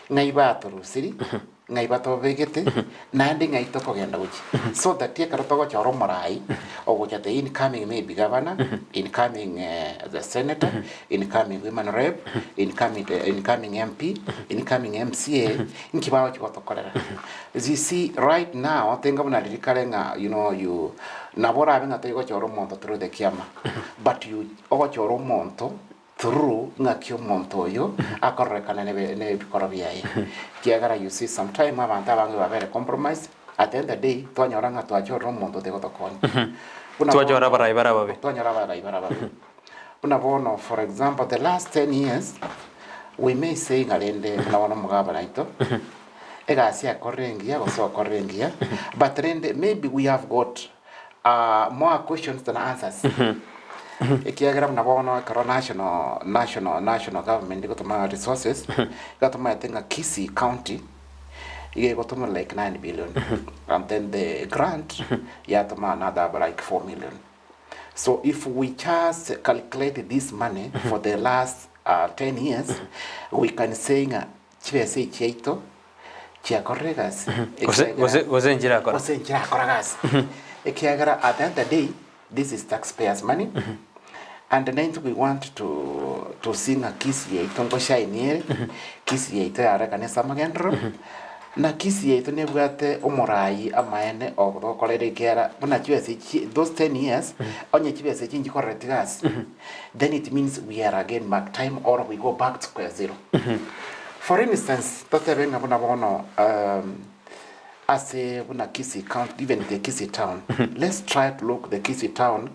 Ng'ai batorusiri, ng'ai batobegete, naende ng'ai tokogenda gochia. So that ekero togochora omorai, ogocha the incoming maybe governor, incoming the senator, incoming women rep, incoming the incoming MP, incoming MCA, inki bagochi gotokorera. You see right now, tenga buna riria kare ng'a you know you, nabo orabe ng'a toigochora omonto through the kiama, but you ogochora omonto Through ng'aki omonto oyo akororekana nebe nebikoro biaye. Ekiagera you see sometime abanto abange babere compromised, at the end of the day twanyora ng'a twachorire omonto otegotokonya. Buna Twachora bono abarai bare ababe. twanyora abarai bare ababe. Buna bono for example the last ten years we may say ng'a rende buna bono omogabana oito egasi akorire engiya gose okorire engiya but rende maybe we have got More questions than answers. Ekiagera buna bono ekero national national national government egotoma resources, egatomaete ng'a Kisii county iga egotoma like 9 billion and then the grant yatoma another like 4 million. So if we just calculate this money for the last 10 years, we can say ng'a chibesa echi chiaito chiakorire egasi, Gose ekiagera gose gose nchirakora. gose nchirakora gasi, ekiagera at the end of the day this is taxpayers money and naintwe we want to to see ng'a Kisii yaito ngoshine ere, Kisii yaito yarorekana ase amagenderero, na Kisii yaito nebwate omorai amaene ogotokorera ekiagera buna chibesa echi those 10 years, onye chibesa echi nchikorereti gasi, then it means we are again mark time or we go back to square zero. For instance, totebe ng'a buna bono ase buna Kisii county, even the Kisii town, let's try to look the Kisii town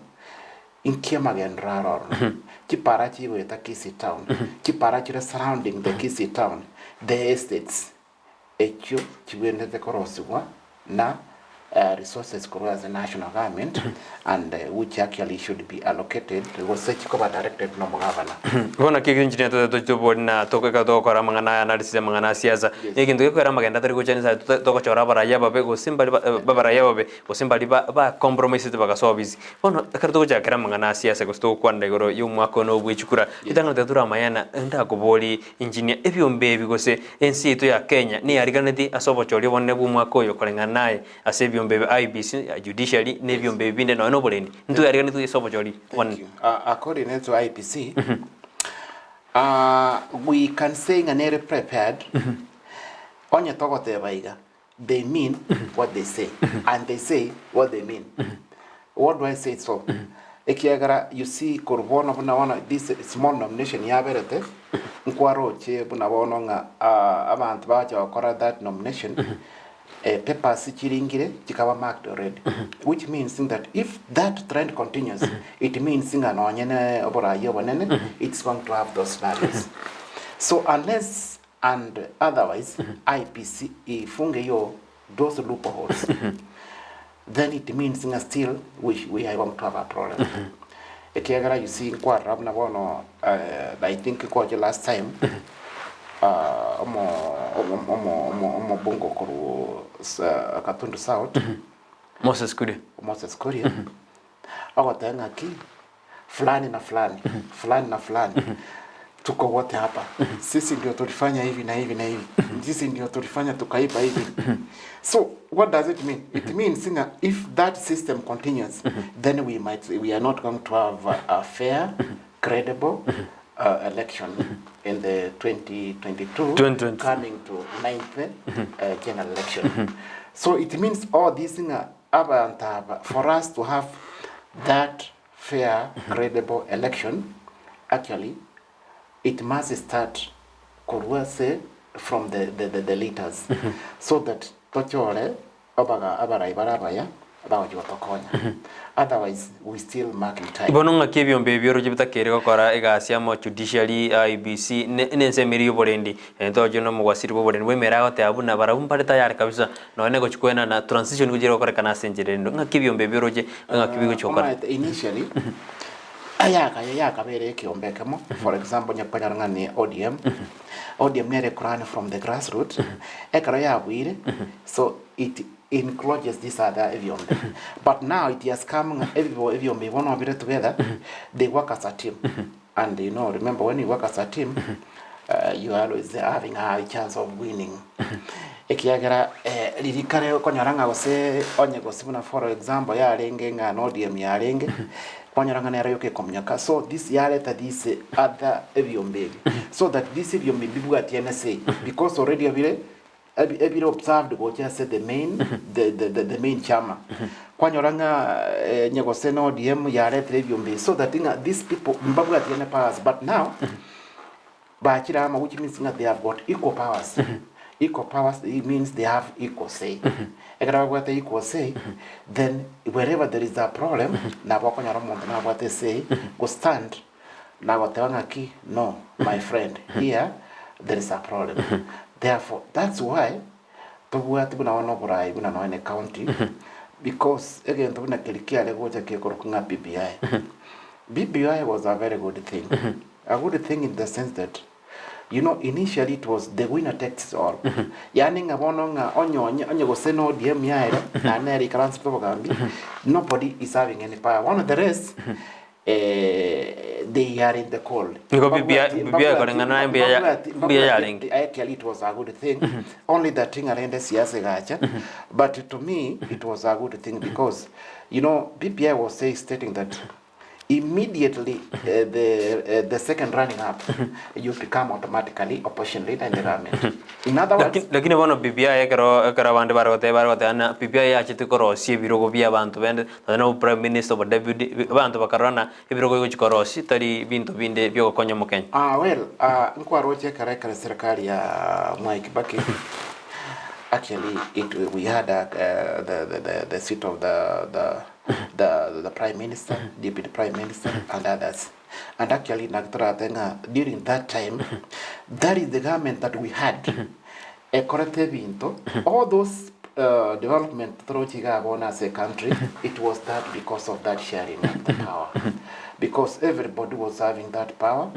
inki amagenderero aro ororo. Chipara chigoeta Kisii town, chipara chire surrounding the Kisii town, the estates, echio chibwenerete korosigwa na resources korwa ase national government and which actually should be allocated gose chikoba directed na omogavana. Bono naki engineer tote tobori na togoika togokora amang'ana aya analysis amang'ana a siasa, Yes. egento gekogera amagenda atari gocha nsa togochora abarai ababe gose mbari ba abarai ababe gose mbari ba ba compromisete bagasoa obisi. Bono ekero togochakera amang'ana a siasa gose togokwanera igoro ya omwaka one obwe chikura, ritang'ani totebe tore amayana ndakoborie engineer ebiombe ebi gose Ense yaito ya Kenya neyariganetie ase obochori obonene bw'omwaka oyo koreng'ana naye ase ebiombe bia IEBC, Judiciary, na ebiombe ebi binde nonya noborendi. Ntweyariganetie ase obochori Thank obonene. you. According to IEBC, we can say ng'a nere prepared, onye togoteba iga, they mean what they say and they say what they mean. What do I say so? Ekiagera you see korwa bono buna bono this small nomination yaberete, nkwaroche buna bono ng'a abanto bagocha gokora that nomination, papers chiringire chikaba marked already, which means that if that trend continues, it means ng'a nonye na oboraai obonene, it's going to have those scenarios. So unless And otherwise IEBC ifunge iyo those loopholes then it means ng'a still we, we are going to have a problem. Ekiagera you see nkwarora buna bono I think nkwache last time omo omo omo omo omobunge okorwa Gatundu South Moses Kuria. Moses Kuria ogoteba ng'aki fulani na fulani, fulani na fulani, tuko wote hapa, sisi ndio tulifanya hivi na hivi na hivi, sisi ndio tulifanya tukaiba hivi. So what does it mean? It means ng'a if that system continues, then we might, we are not going to have a, a fair, credible election in the 2022 2022. coming to ninth general election. So it means all these ng'a abanto aba for us to have that fair credible election actually it must start korwa ase from the, the, the, the leaders so that tochore abaga abarai bare abaya bagochi gotokonya otherwise we still marking time. Bono ng'aki ebiombe ebi oroche bitakeire gokora egasi amo judiciary, IEBC, ne nensemo eria y'oborendi, Ntoche nomogwasiri bw'oboremi bw'emere agoteba buna barabwo mbare tayari kabisa, nonya negochia koenana transition gochia gokorekana ase enchera ende. Ng'aki ebiombe ebi oroche ng'aki bigochia gokora? Omanyete initially ayakaye yakabeire ekiombe ekemo for example onye konyora ng'a ni ODM, ODM nere ekorani from the grass root, ekero yabuire so it encroaches this other ebiombe but now it has come ng'a ebibo ebiombe ebi bono bire together they work as a team and you know remember when you work as a team. You are always having a high chance of winning. Ekiagera riria kare okonyora ng'a gose onye gose buna for example yarenge ng'a na ODM yarenge, kwanyora ng'a nero yoka ekominyoka. So this yareta this other ebiombe ebi so that this ebiombe mbibwati NSA because already ebire ebire observed gocha ase the main the, the, the, the main chama. Kwanyora ng'a onye gose na ODM yaretire ebiombe ebi so that ng'a these people mbabwati any powers but now Bachire amo which means ng'a they have got equal powers. Equal powers it means they have equal say. Ekero babwate equal say, then wherever there is a problem, nabo okonyora omonto nabwate esay, go stand nagoteba ng'aki no my friend here there is a problem. Therefore that's why tobwati buna bono oborai buna nonya ne county because egento buna keria kiare gocha kekorokwa ng'a BBI. BBI was a very good thing. A good thing in the sense that you know initially it was the winner takes all. Yaani ng'a bono ng'a onye onye onye gose na ODM yaera naende nere ikaranse obogambi nobody is having any power. Bono the rest eh, they are in the cold. Nigo BBI BBI koreng'ana naye mbuya ya- mbuya yarenge. Actually it was a good thing only that ng'a rende siasa egacha but to me it was a good thing because you know BBI was say stating that Immediately the the second running up you become automatically opposition leader in the government. In other words, Lakini, lakini bono BBI ekero ekero abande bare goteba bare goteba ng'a BBI yachete korosia ebirogo bia abanto bende nonye na oboprime minister obodeputy abanto bakarora ng'a ebirogo egochi korosia tari binto binde biogokonya omokenya. Ah well, ah nkwaroche ekero ekero serikali ya Mwai Kibaki actually it we had a, the, the, the, the seat of the, the the, the prime minister, deputy prime minister and others. And actually naki toratebe ng'a during that time that is the government that we had ekorete ebinto all those uh, development toroche iga bono ase country it was that because of that sharing of the power because everybody was having that power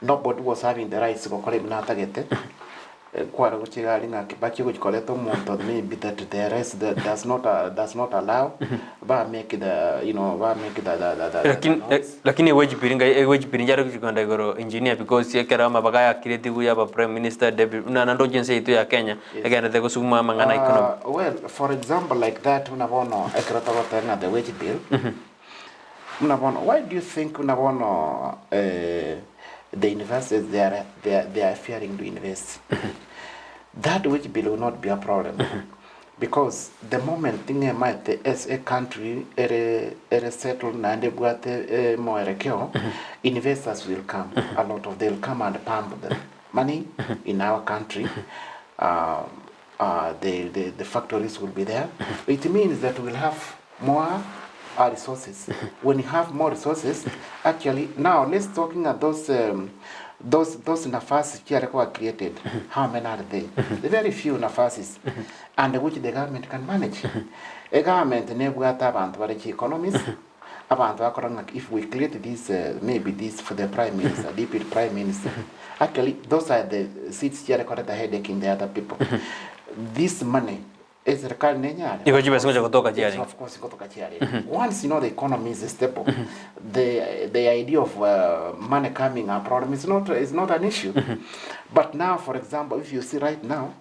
nobody was having the rights gokora ebina atagete Kware gochia iga aria ng'a Kibaki ogochia koreta omonto maybe that the rest that does not does not allow ba make the you know ba make the the the the Lakini noise. lakini ewage bill ngai ewage bill nchare gochia kogenda igoro engineer because ekero amabaga ayakiretigwe ya aba prime minister deputy buna naende oche ense yaito ya Kenya egenderete gosuguma amang'ana economy. Well for example like that buna bono ekero togoteba ng'a the wage bill Buna bono, why do you think buna bono the investors they are, they are, they are fearing to invest? That wage bill will not be a problem because the moment ng'emaete as a country ere, ere settled naende ebwate emoerekeo, investors will come, a lot of they'll come and pump the money in our country. The, the, the factories will be there. It means that we'll have more resources. When you have more resources, actually, now let's talking at those those those nafasi chiare kuba created. How many are they? The very few nafasis and which the government can manage. A government nebwate abanto bare chi economists, abanto bakora ng'a if we create this maybe this for the prime minister, deputy prime minister, actually those are the seats chiare koreta headache in the other people. This money Eserikari nenyare. Igo chibesa ngocha gotoka Yes, chiarenge. of course ngotoka chiarenge. Once you know the economy is stable, the the idea of uh, money coming a problem is not is not an issue. But now, for example, if you see right now,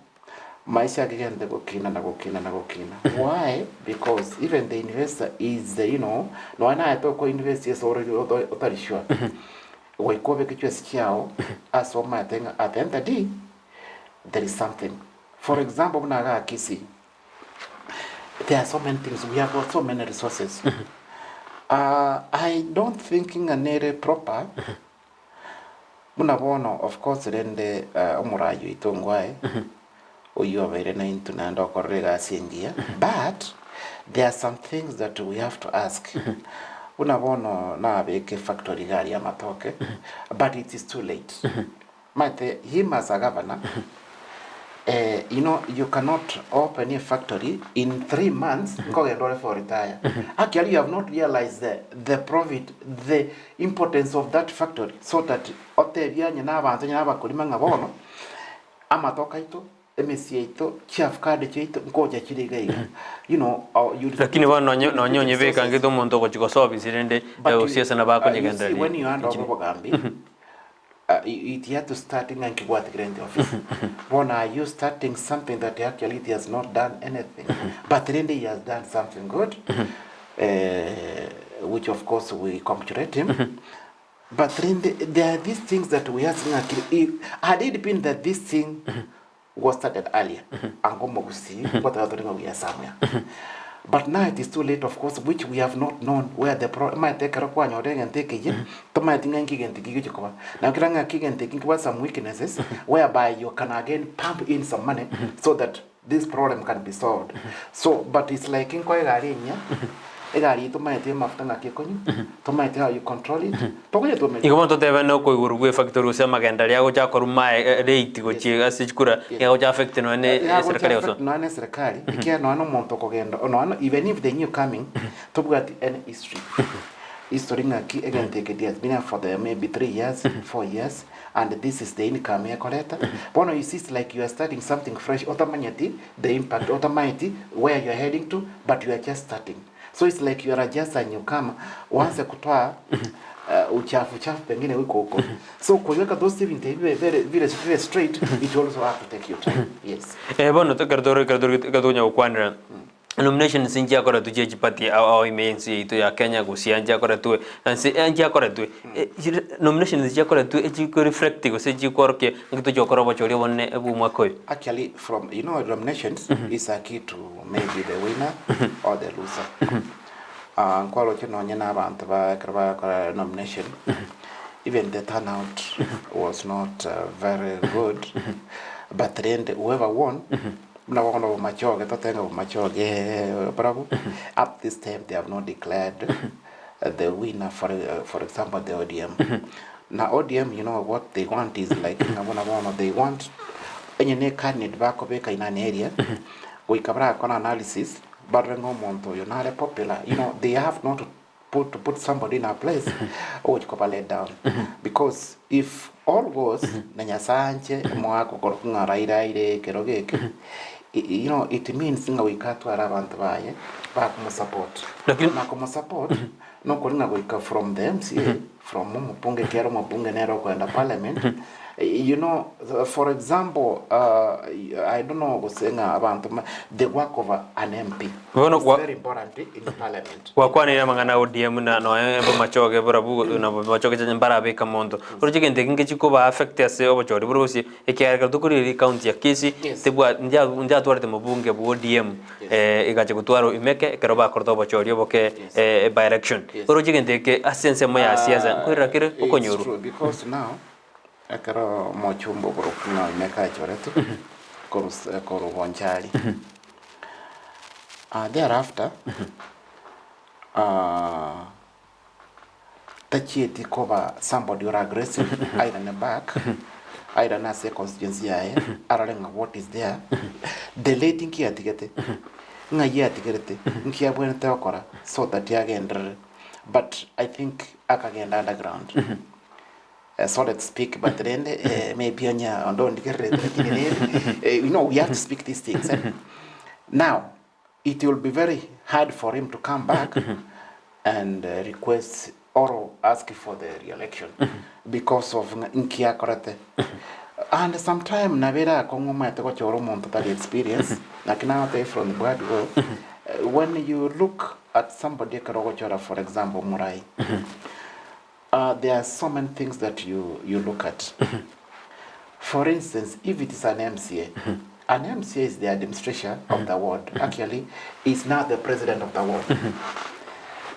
maisha agegente gokina na gokina na gokina. Why? Because even the investor is, you know, nonya naye toko invest ase ore otari sure. Goika obeke chibesa chiao ase omanyete ng'a at the end of the day, there is something. For example buna igaa Kisii, there are so many things, we have got so many resources. I don't think ng'a nere proper buna bono of course rende omorai oito ngwae oyio obeire naintwe naende okorire egasi engiya but there are some things that we have to ask buna bono nabeke factory iga aria amatoke but it is too late. Omanyete him as a governor, eh, you know you cannot open a factory in 3 months nkogenda ore for retire. Actually you have not realized the, the profit, the importance of that factory so that otebie onye na abanto onye na abakorima ng'a bono amatoke aito emesie yaito, chiavocado chiaito nkocha chire iga iga. You know, you Lakini bono nonye nonye onyebekangete omonto ogochi gosoa ofisi rende But you, gose ase nabo you see when akonyegendereria you hand over enchiri. obogambi. It had to start ng'a nki gwatigire in the office. Bono are you starting something that actually it has not done anything, but rende he has done something good, which of course we congratulate him. But rende there are these things that we ask ng'a ki, had it been that this thing was started earlier, ango omogusii ngoteba tore ng'a we are somewhere. But now it is too late of course which we have not known where the pro omanyete ekero kwanyorire egento ekeyia, tomaeti ng'a inki egento eki gegochia koba. Nabo kera ng'aki egento eki nkebwate some weaknesses whereby you can again pump in some money so that this problem can be solved. So but it's like nkoa egari enyia, egari eyio tomaeti amafuta ng'aki ekonywa, tomaeti how you control it, tokoyetuomeria. Igo bono totebe na okoigorwa gwe efactory gose amagenda aria agocha akorwa mae rate gochia ase chikura, nigo agocha affect nonya ne Nigo agocha eserikari affect gose. nonya ne eserikari, ekiagera nonya na omonto okogenda nonya na even if the new coming, tobwati any history. History ng'aki egento eke it has been here for the maybe 3 years, 4 years, and this is the income ekoreta. Bono you see it's like you are starting something fresh otamanyeti the impact, otamaeti where you are heading to, but you are just starting. So it's like you are just a newcomer, oanse kutoa uchafu chafu pengine wiko huko. So koiweka those ebinto ebi bibe very bire bire straight, it will also have to take you time. Yes. Eh, bono ekero tore ekero tore ekero tokonya gokwanera nominations nchiakoretwe chia chiparty ao ao ime y'ense yaito ya Kenya gose nchiakoretwe ase nchiakoretwe chire nominations chiakoretwe echikoreflect gose chikworokia ng'aki tochia gokora obochori obonene bwa omwaka oyo. Actually from you know nominations is a key to maybe the winner or the loser. Ah, nkwaroche nonye na abanto ba ekero bagokora nomination even the turnout was not very good but rende whoever won buna bono Bomachoge totebe ng'a Bomachoge barabwo up this time they have not declared the winner for for example the ODM. Na ODM you know what they want is like ng'a buna bono they want onye ne candidate bakobeka in an area goika barakore analysis barore ng'a omonto oyo nare popular you know they have not to put to put somebody in a place ogochi koba let down because if all goes na Nyasaye anche omogaka okorokwa ng'a Raila aire ekerogo eke you know it means ng'a goika atware abanto baye bakomosupport Lakini- na komosupport nokori ng'a goika from the MCA from omobunge ekiagera omobunge nere okoenda parliament you know for example I don't know gose ng'a abanto the work of an MP Bono is gwa- very important in parliament. Gwakwanire amang'ana a ODM na nonya bomachoge barabwo na bomachoge chenye mbarabeka monto. Oroche egento eke ngechi koba affect ase obochori bore gose ekiagera ekero tokorigereria ecounty ya Kisii Yes. tebwa nja njatwarete mobunge bwa ODM Yes. egacha gotwara Oimeke ekero bakorete obochori oboke Yes. by election. Yes. Oroche egento eke ase ensemo ya siasa nkoirera kere It's okonyorwa. true because now ekero omochumba okorokwa ng'a Oimeke achoretwe korwa korwa Bonchari Thereafter, tachieti koba somebody ore aggressive, airane back, airane ase econstituency yaye, arore ng'a what is there, the late nki atigete, ng'ai atigerete, nki abwenerete gokora so that agenderere. But I think akagenda underground. Sorry to speak but rende maybe onye onde ondigererete lakini rende you know we have to speak these things eh? Now it will be very hard for him to come back and request or ask for the re-election because of ng'a nki akorete and sometime nabo ere akong'u omanyete gochora omonto tari experience naki nagotebia from the word go when you look at somebody ekero ogochora for example Murai There are so many things that you, you look at. For instance, if it is an MCA, an MCA is the administration of the ward. Actually, is now the president of the ward.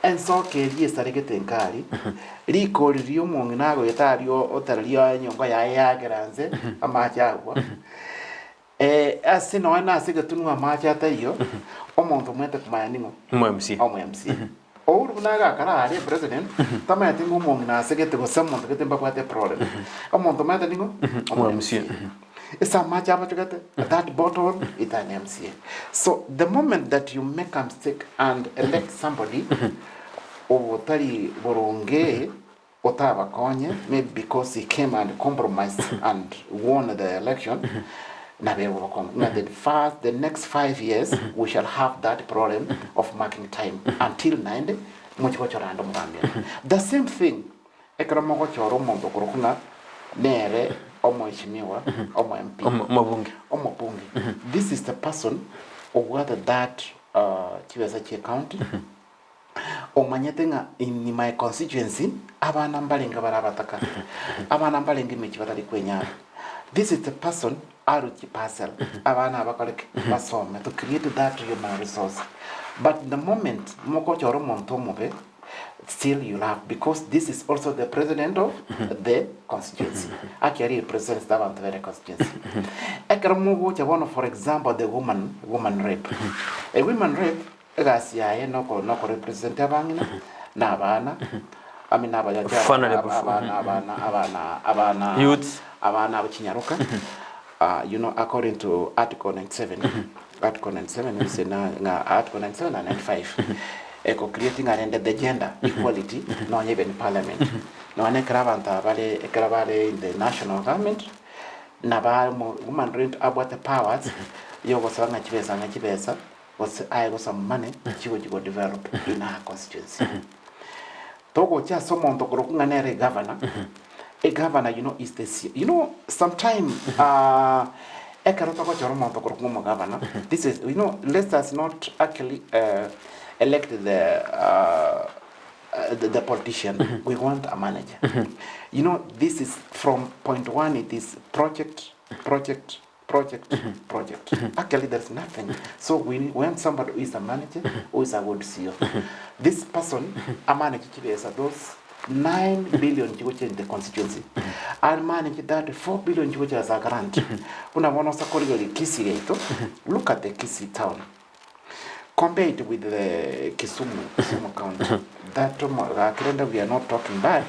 Ensoka eria esaregete nkari, rikori ria omong'ina agoeta aria otararia enyongo yaye yagera nse, amache agwa. Ase nonya nase egetunwa amache ataiyo, omonto omanyete komanya ning'o? Omo-MC. Omo-MC. Ouru buna agakara aria president, tamanyeti ng'a omong'ina asegete gose omonto gete mbabwate eproblem. Omonto omanyete ning'o? Omo-MC. Ase amache abachogete, that bottle is an MCA. So the moment that you make a mistake and elect somebody obotari boronge, Otabakonye, maybe because he came and compromised and won the election, nabe obokong'u ng'a the first, the next 5 years we shall have that problem of marking time until naende mochie gochora ande omogambi onde. The same thing ekero mogochora omonto okorokwa ng'a. Nere omoheshimiwa, omo MP. Omobunge. Omobunge. This is the person obwate that chibesa chie county, omanyete ng'a in my constituency abana mbarenge bare abataka, abana mbarenge emechie batari kwenyara. This is the person arutie parcel abana aba bakore ki? Basome to create that human resource. But the moment mogochora omonto omobe still you laugh because this is also the president of the constituency actually he represents abanto bere constituency ekero mogocha bono for example the woman woman rep a woman rep egasi yaye noko noko represent abang'ina na abana I mean abayacha Honorable. abana abana abana abana Youths. abana abo chinyaroka you know according to article 97 Article 97 ase na ng'a article 97 na 95 eko creating arende the gender equality nonya even parliament nonya ekero abanto aba bare ekero bare in the national government naba mo woman rep abwate powers yogosaba ng'a chibesa ng'a chibesa gose aye go some money chigochi go develop in her constituency. Togocha ase omonto okorokwa ng'a nere egavana, egavana you know is the C you know sometime ekero togochora omonto okorokwa ng'a omogavana, this is you know let us not actually elect the the politician, we want a manager. You know this is from point one it is project, project, project, project. Actually, there's nothing. So we want somebody who is a manager, who is a good CEO. This person, a manage chibesa, those 9 billion chigocha in the constituency. And manage that 4 billion chigocha as a grant. Buna bono ase korigereria Kisii yaito, look at the Kisii town. Compare it with the Kisumu, Kisumu County. That gaki rende we are not talking bad.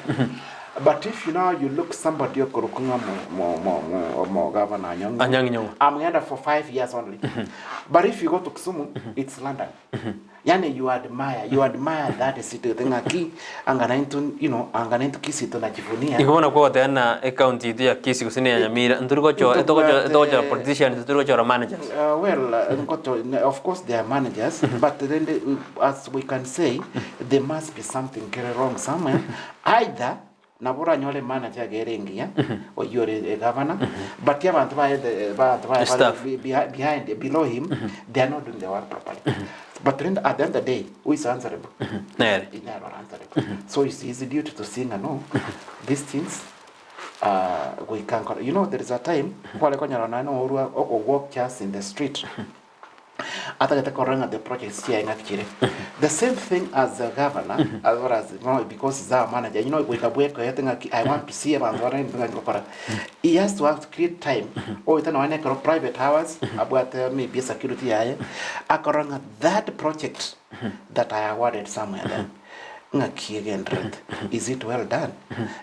But if you now you look somebody okorokwa ng'a mo- mo- mo- mo- mo governor Anyang' Nyong'o, Anyang' Nyong'o. amgenda for 5 years only. But if you go to Kisumu, it's London. Yani you admire, you admire that city. Ng'aki anga naintu, you know, anga naintu Kisii tunajivunia. Igo bono kwagoteba ng'a ecounty yaito ya Kisii gose na ya Nyamira ntori gochora Ntobwate- togochora politicians ntori gochora managers. Well, nkoto, of course they are managers, but then they, as we can say, there must be something kere wrong somewhere. Either nabo oranyore manager agere engiya, oyio ore egavana, but abanto baye the abanto baye bare Staff. behind, below him, they are not doing the work properly. But then at the end of the day, who is answerable? Nere. Nere ore answerable. So it's his duty to see ng'a no, these things goika nkore. You know there is a time, kware konyora nonya na orwa oko walk just in the street, atagete korora ng'a the projects chiaye ng'aki chire. The same thing as the governor, as well as no, because he's our manager, you know goika bwekoete ng'aki I want to see abanto bare ebinto ng'aki ngokora. He has to have to create time, oete nonya na ekero private hours, abwate maybe esecurity yaye, akorora ng'a that project that I awarded somewhere there, ng'aki egendererete, is it well done?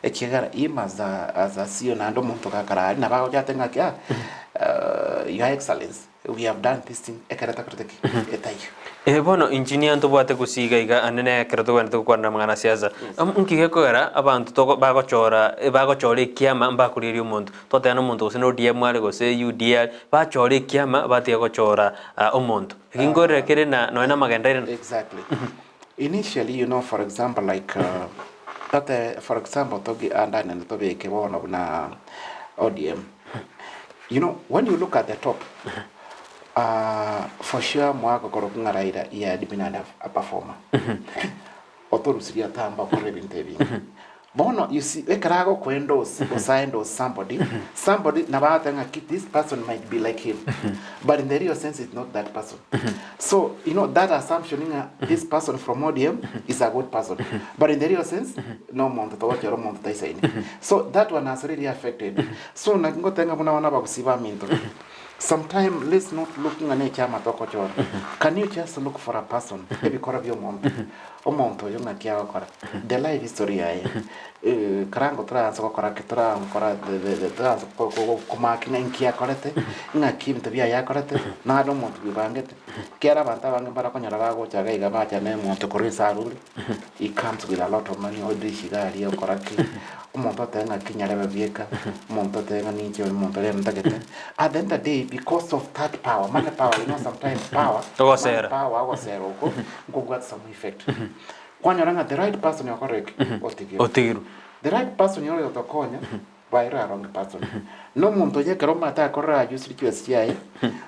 Ekiagera him as a, as a CEO naende omonto gakara aria nabo agocha ate ng'aki ah, your excellency we have done this thing ekero etakorete ki? Etaiyo. Eh, bono engineer ntobwate gosiga iga ande na ekero togwenerete gokwanera amang'ana a siasa. Nki gekogera abanto togo bagochora bagochora ekiama mbakorigereria omonto. Toteba na omonto gose na ODM are gose UDA are, bachore ekiama batiga gochora omonto. Eki nkorera kere na nonya na amagenderero. Exactly. Initially, you know, for example, like uh, tote, for example, togi andane na tobeke bono buna ODM. You know, when you look at the top, for sure mwaka korokwa ng'a Raila he had been an, a performer. Otorusirie atamba okora ebinto ebinge. Bono you see, ekero agokoa endorse, gose aendorse somebody, somebody nabo agoteba ng'aki this person might be like him, but in the real sense it's not that person. So you know that assumption ng'a this person from ODM is a good person, but in the real sense na omonto togochora omonto taisaini. So that one has really affected. So naki ngoteba ng'a buna abana abagusii baminto, sometime let's not look ng'a ne ekiama togochora, can you just look for a person, ebikora bia omonto. Omonto oyo ng'aki agokora? The life history yaye, karango toraanse gokora ki? Torakora toraanse komaki ng'a inki akorete, ng'aki ebinto biaye akorete, nare omonto bwebangete. Ekiagera abanto abange mbarakonyora bagocha iga iga bacha na omonto korwa ase arure, he comes with a lot of money odishi iga aria okora ki, omonto oteba ng'aki nyarebe bieka, omonto oteba ng'a ninche omonto oria ntagete. At the end of the day because of that power, money power, you know sometimes power, money Ogosera. power, ogosera oko, Nkobwate some effect. Kwanyora ng'a the right person okorire ki? Otigirwe. Otigirwe. The right person ore otokonya, Bairwe a wrong person. Na omonto oyio ekero omanyete akorora ayusire chibesa chiaye,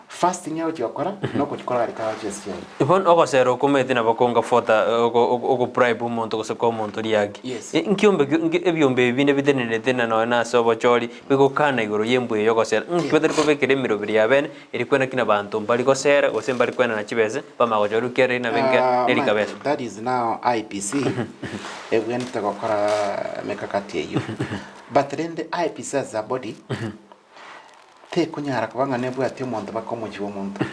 first thing agochia gokora, nogochikora arike chibesa chiaye. Bono ogosera okwo omanyete nabo konga fuata ogo bribe omonto gose koa omonto riaki. Yes. Nkiombe ki nki ebiombe ebi binde bitenenerete na nonya na ase obochori, bigokana igoro y'embwa eye y'ogosera, ng'aki batari kobekera emeroberi ya bene, eri kwena ki na banto mbari gosera gose mbari kwenana chibese, bamanya gochora riuko ere nabe nke neri kabesa. That is now IEBC ebwenerete gokora emekakati eyio. But rende IEBC as a body tekonyara koba ng'a nebwati omonto baka omochie bwa omonto.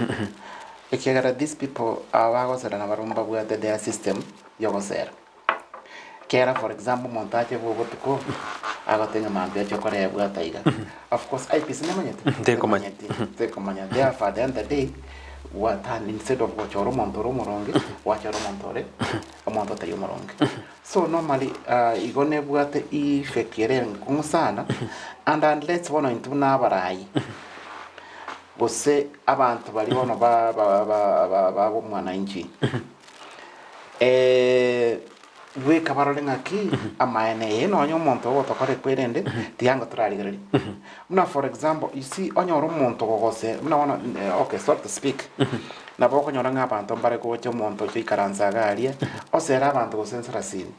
Ekiagera these people aba bagosera nabarabwo mbabwate their system yogosera. Kera for example omonto ache bwa obotuko agote ng'a mambia oche okore ebwate iga. Of course IEBC nemanyete? Tekomanya. Temanyeti, tekomanya. Therefore at the end of the day gwatana instead of gochora omonto ore omoronge, gwachora omonto ore omonto otari omoronge. So normally igo nebwate effect ere enkong'u sana and unless bono intwe buna abarai gose abanto baria bono ba ba ba ba ba bomwananchi Bweka barore ng'aki amaene eye nonye omonto ogotokora ekwerende tiga torarigereria. Buna for example, you see onyore omonto ogogose buna bono okay sorry to speak, nabo okonyora ng'a abanto mbare gocha omonto ocha oikaransa iga aria, osere abanto gose nsarasini.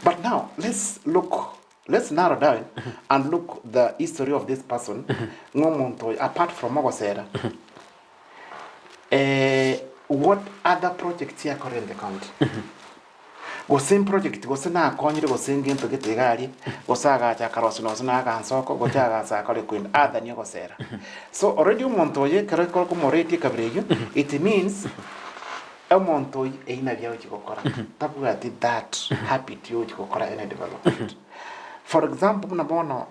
But now let's look, let's narrow down and look the history of this person, ng'a omonto oyo apart from ogosera, What other projects yakora in the county? Gose project gose nakonyire gose ngento gete iga aria, gose agacha akarosia nonye na agansoko, gocha agacha akore kwenda other ni ogosera. So already omonto oyo ekero okomoreti ekabira eyio, it means omonto oyio eyio nabio agochia gokora, tabwati that habit ya ogochia gokora any development. For example buna bono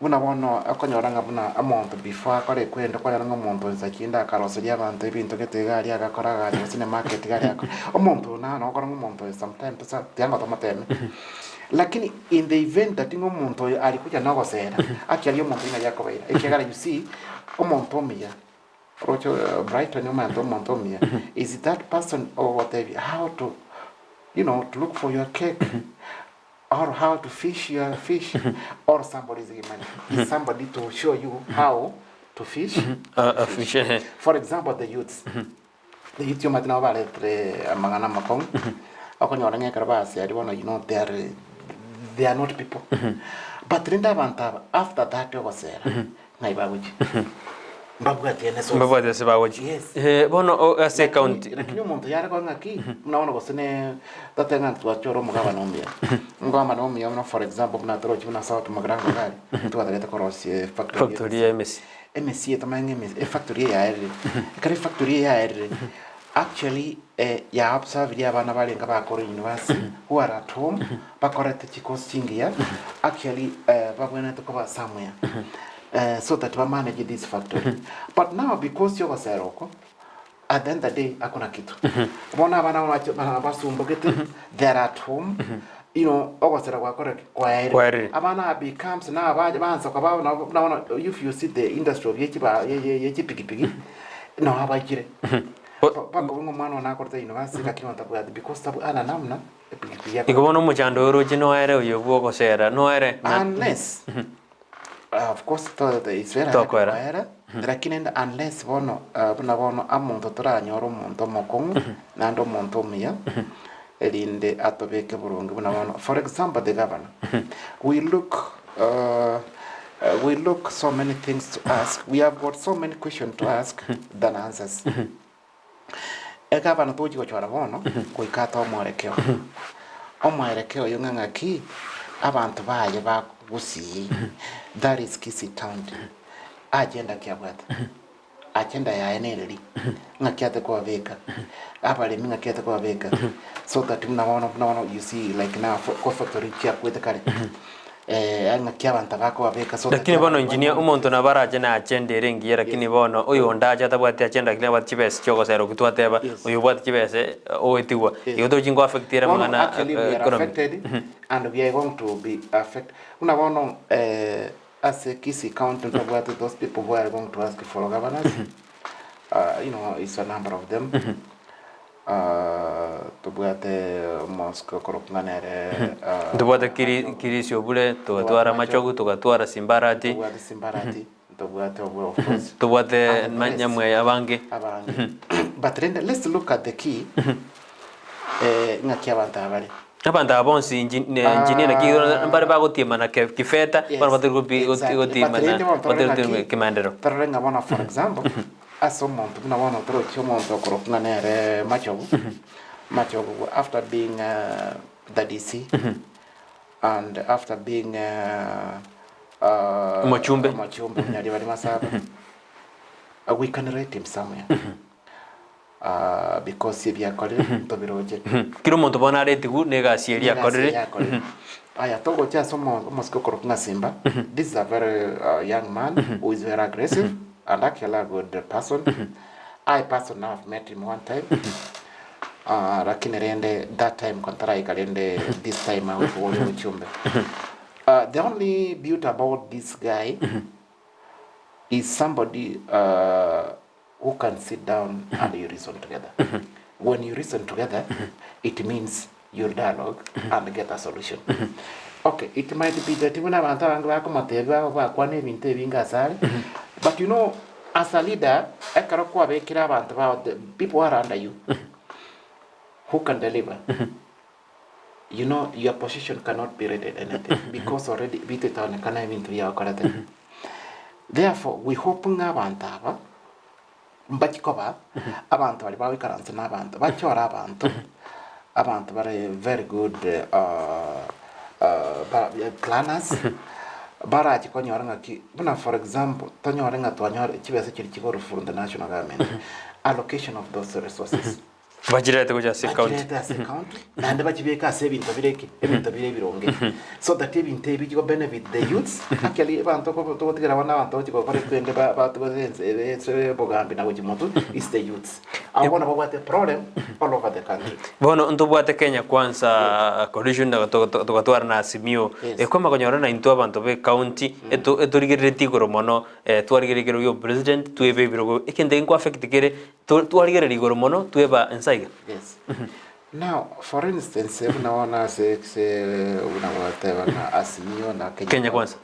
Buna bono okonyora ng'a buna omonto before akore ekwenda okonyora ng'a omonto insa kende akaroseria abanto ebinto gete iga aria agakora agacha gose ne market iga aria agakora, omonto oyo naro okora ng'a omonto oyo sometime tosa tiga ngote omoteme. Lakini in the event that ng'a omonto oyo arikuja na ogosera, actually omonto oyio nari akobaira ekiagera you see, omonto omuya oroche Brighton omanyete omonto omuya is that person ogogotebia how to you know to look for your cake. Or how to fish your fish or somebody is money is somebody to show you how to fish A fish, eh. For example the youths the youths omanyete nabo baretire amang'ana amakong'u okonyora ng'a ekero basiarire bono you know they are they are not people but rende abanto aba after that ogosera ng'ai bagochia mbabwati ene source. Mbabwati ase bagochia. Yes. Eh, bono o- ase ecounty. Lakini omonto yare koba ng'aki, buna bono gose ne totebe ng'a twachora omogabana omuya. Omogabana omuya buna for example buna toroche buna South Mugirango iga aria, ntwatagete korosia efactory ya Factory ya emesi. Emesi eye tomanye ng'a emesi efactory eye yaerire. Ekero efactory eye yaerire, actually ya observe abana barenge bakore university who are at home, bakorete chicourse chingiya, actually babwenerete koba somewhere. So that ba manage this factory. But now because yogosera oko, at the end of the day hakuna kitu. Bono abana bache basumbukete, they are at home, you know, ogosera gwakora ki? Kwaerire. Kwaerire. Abana aba becomes now bache baansa koba nabo buna bono if you see the industry of yechiba ye ye yechipikipiki, noo abaikire. Mpaka ng'a omwana one akorete university lakini otabwati because tabu ana namna epikipiki Igo bono omochando oyo oroche noere oyo bwa ogosera, noere na Unless Of course to it's very hard Tokoera. koera lakini ende unless bono buna bono amonto toranyore omonto omokong'u naende omonto omuya erinde atobeke boronge buna bono for example the governor we look we look so many things to ask we have got so many question to ask than answers. Egavana togochia gochora bono goika atoe omwerekeo. Omwerekeo oyo ng'a ng'aki abanto baye ba Gusii, that is Kisii town, agenda ki abwate? Agenda yaye nereri? Ng'aki ate kobabeka? Abaremi ng'aki ate kobabeka? So that buna bono buna bono you see like now ko factory chiakwete kare. Ng'aki abanto bakobabeka so that Lakini bono abanto engineer, banyore omonto nabo arache na agenda ere engiya lakini bono oyonde ache atabwati agenda lakini abwate chibesa chia ogosera okwo twateba, Yes. oyo obwate chibesa oetigwa. Yes. Igo tochi ngo affect ere Bono amang'ana actually we are economy. affected and we are going to be affect buna bono ase Kisii county ntobwate those people who are going to ask for governors you know it's a number of them. Tobwate omosike okorokwa ng'a nere Ntobwate Kiri Kirisia Obure, togatwara Machogu, togatwara Simbarati, Tobwate Simbarati, ntobwate obwe of course. tobwate And the ma rest. Nyamweya abange. Abange. But rende let's look at the key ng'aki abanto aba bare. Abanto aba bonsi engi engineer naki mbare bagotiemana ke kifedha, Yes, bono batari gopi exactly. But gotiemana rende bono torore batari ng'aki, gotiemana kimaendereo. torore ng'a bono for example, ase omonto buna bono torochi omonto okorokwa ng'a nere Machogu, Machogu after being the DC and after being Omochumbe. omochumbe Nyaribari Masaba, we can rate him somewhere because ebiakorire ntobiroche. Kera omonto bono aretigwe na egasi eria Egasi akorire. eye akorire. Aya togocha ase omo- omosike okorokwa ng'a Simba, this is a very young man who is very aggressive and actually a good person. I personally have met him one time lakini rende that time kontaraika rende this time ore omochumbe. The only beauty about this guy is somebody who can sit down and you reason together. When you reason together, it means you dialogue and get a solution. Okay, it might be that buna abanto abange bakomotebia bakwana ebinto ebinge asare, but you know, as a leader, ekero kwabekire abanto bao, the people who are under you, who can deliver, you know, your position cannot be rated anything because already bitoitaonekana ebinto biagokorete. Therefore, we hope ng'a abanto aba mbachie koba abanto baria bagoikaransa na abanto, bachore abanto, abanto bare very good planners, barache konyora ng'aki, buna for example, tonyore ng'a twanyora chibesa chiria chikorwa from the national government, allocation of those resources. Bachirete gocha ase county. Bachirete ase county naende bachibeke ase ebinto bire ki? Ebinto bire ebironge. So that ebinto ebi bigo benefit the youths, actually abanto ko togotigera bono abanto gochi gokora ekwende ba batugete ense ebe ense obogambi na gochi motwe is the youths. Abwo bono babwate problem all over the country. Bono ntobwate Kenya Kwanza coalition na togatwara na Azimio. Yes. Ekwama konyora na intwe abanto be county eto etorigereretie igoro mono twarigereria ekero gia obopresident twebe ebirogo ekento eke nkoaffect kere Twarigereria igoro mono, tweba ense aiga. Yes. Now, for instance, buna bono ase ase buna gwateba ng'a Azimio na Kenya, Kenya Kwanza.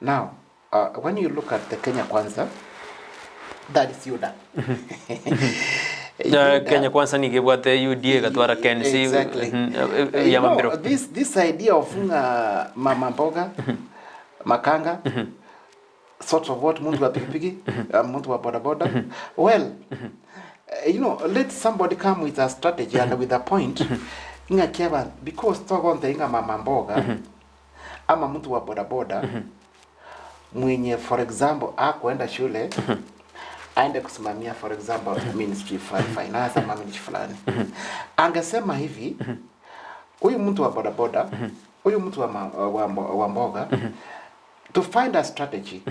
Now, when you look at the Kenya Kwanza, that is UDA. Uh, Kenya Kwanza nigo ebwate UDA egatwara KNC. Exactly. Mhm, You ya know, mambiro. this idea of ng'a mama mboga, makanga, sort of what muntu wa pikipiki muntu wa boda boda well you know let somebody come with a strategy and with a point ng'aki aba because togonte ng'a mama mboga ama mtu wa boda boda mwenye for example akuenda shule aende kusimamia for example ministry for finance ama ministry fulani angesema hivi huyu mtu wa boda boda huyu mtu wa, ma, wa, wa mboga to find a strategy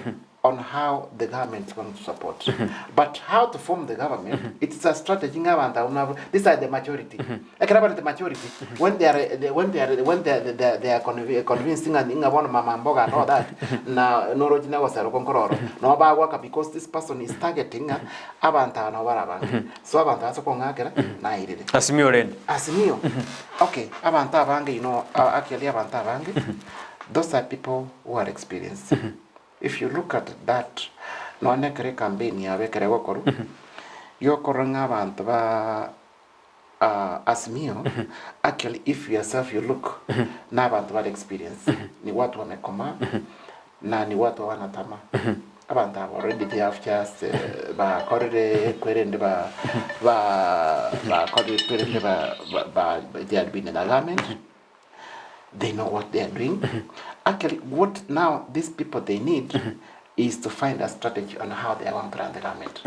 on how the government is going to support. But how to form the government, it's a strategy. ng'a abanto abwo nabo- These are the majority. Ekero bare the majority, when they are, they, when they are, when they are, they are, they are convinced ng'a ng'a bono mama mboga and all that, na norochi na gosera oko nkororo, no bagwaka because this person is targeting ng'a abanto aba nabo bare abange. So abanto ase kong'akera, nairire. Azimio rende. Azimio, okay, abanto abange you know, actually abanto abange, Those are people who are experienced. If you look at that, nonya ekero ecampaign yabo ekero egokorwa, yokorora ng'a abanto ba Azimio, actually if yourself you look, na abanto bare experienced. Ni watu wamekomaa, na ni watu hawana tamaa. Abanto aba already they have just bakorire kwerende ba ba bakorire kwerende ba ba they had been in the government. they know what they are doing. Actually, what now these people they need is to find a strategy on how they are going to run the government.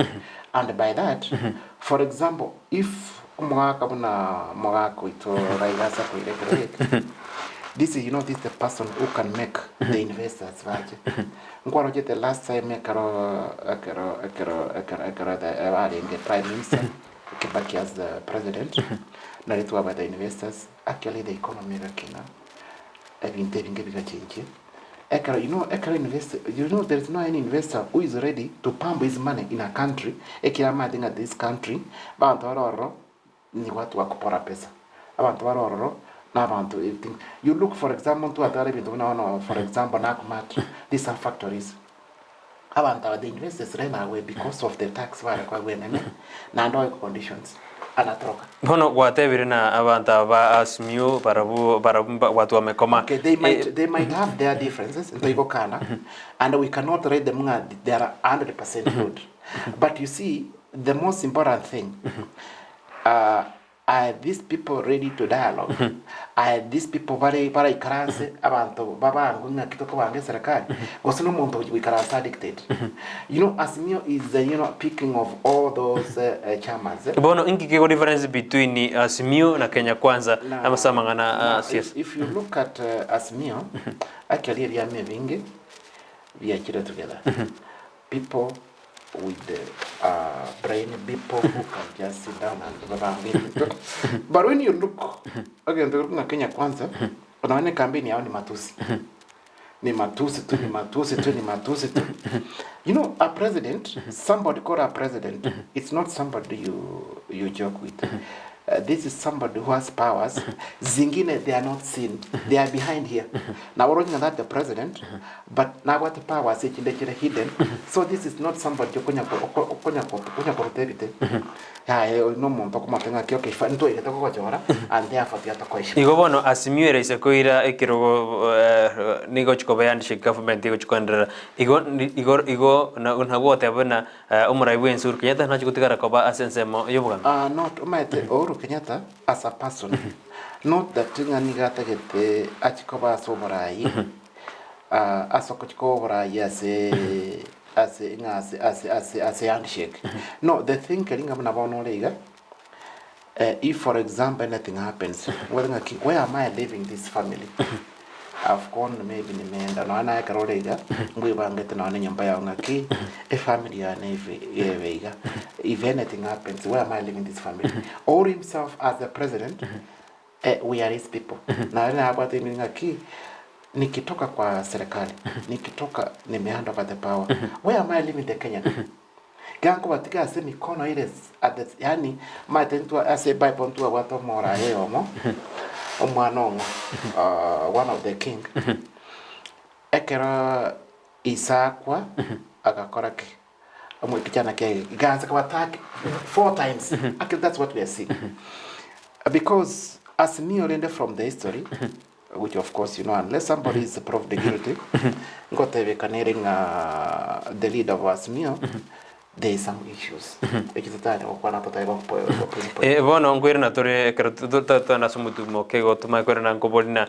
And by that, for example, if omogaka buna omogaka oito Raila ase akoira ekero geke, this is, you know, this is the person who can make the investors bache. Nkwaroche the last time ekero ekero ekero ekero ekero the arenge prime minister Kibaki as the president, nari twabate investors Actually the economy egakina, ebinto ebinge bigachenchia, ekero you know ekero invest you know there is no any investor who is ready to pump his money in a country, ekero amanyete ng'a this country, abanto bare ororo Ni watu wa kupora pesa. Abanto bare ororo na abanto everything. You look for example ntwatware ebinto buna bono for example Nakumatt, these are factories. Abanto aba they invest this rent away because of the tax bare koegwa enene naende oegwe conditions anatoroka. Bono gwatebire na abanto aba ba Azimio barabwo barabwo mba watu wamekoma. Okay, they might, they might have their differences, ntoigokana, and we cannot rate them ng'a they are 100% good. But you see, the most important thing, uh, are these people ready to dialogue? Are these people bare baraikaranse abanto babangwe ng'aki tokobanga eserekari? Gose na omonto ogochi goikaransa adictate? You know, Azimio is the, you know, picking of all those uh, chamas. Eh? Bono inki kego difference between Azimio na Kenya Kwanza Na- ase amang'ana na a siasa? if, if you look at Azimio, actually ebiama ebinge biachire together. People with the uh, brain, people who can just sit down and babange ebinto. But when you look, egento keria buna Kenya Kwanza, nonya ne campaign yao ni matusi. Ni matusi tu, ni matusi tu, ni matusi tu. You know, a president, somebody called a president, it's not somebody you, you joke with. This is somebody who has powers. Zingine, they are not seen. They are behind here. Now, we're looking at the president, but nabwate powers echinde chire hidden. So this is not somebody okonya okonya okonya koruta ebite. Yaye, oyo nomonto okomote ng'aki okay, fa ntwairete kogochora and therefore tiga tokoeshima. Igo bono Azimio ere ise koira ekerogo nigo gochia koba ehandshake government egochia koenderera. Igo igo igo nabwo ogoteba buna Omorai bw'ense Uhuru Kenyatta nachie gotigara koba ase ensemo y'obogambi. Ah, not omanyete Uhuru Kenyatta as a person, not that ng'a nigo atagete achie koba ase oborai, ah, ase ogochia koba oborai ase ase ng'a ase ase ase ase handshake. No, the thing keri ng'a buna bono ore iga, eh, if for example anything happens, obwate ng'aki where am I leaving this family? I've gone maybe nimeenda nonya naye ekero ore iga, mbwebangete nonya na enyomba yao ng'aki, efamily yane ife ebe iga. If anything happens, where am I leaving this family? Or himself as the president, eh, we are his people. Nare nabwate ime ng'aki, nikitoka kwa serikali, nikitoka nimehand over the power, where am I leaving the Kenyan? Iga nkobatiga ase emikono ere at the yaani omanyete ntwa ase ebible ntwabwate omoraia oyomo, omwana ong'o one of the king, ekero Isakwa agakora ki? Omoekichana kiaye igansa kabatake four times actually that's what we are seeing because as me already from the history which of course you know unless somebody is proved guilty ngotebekana ere ng'a the leader of Azimio there is some issues ekio totanyara gokwana totari go pinpoint. Bono nkoirana tore ekero totana ase omotumo oke igo tomanye koirana nkobori na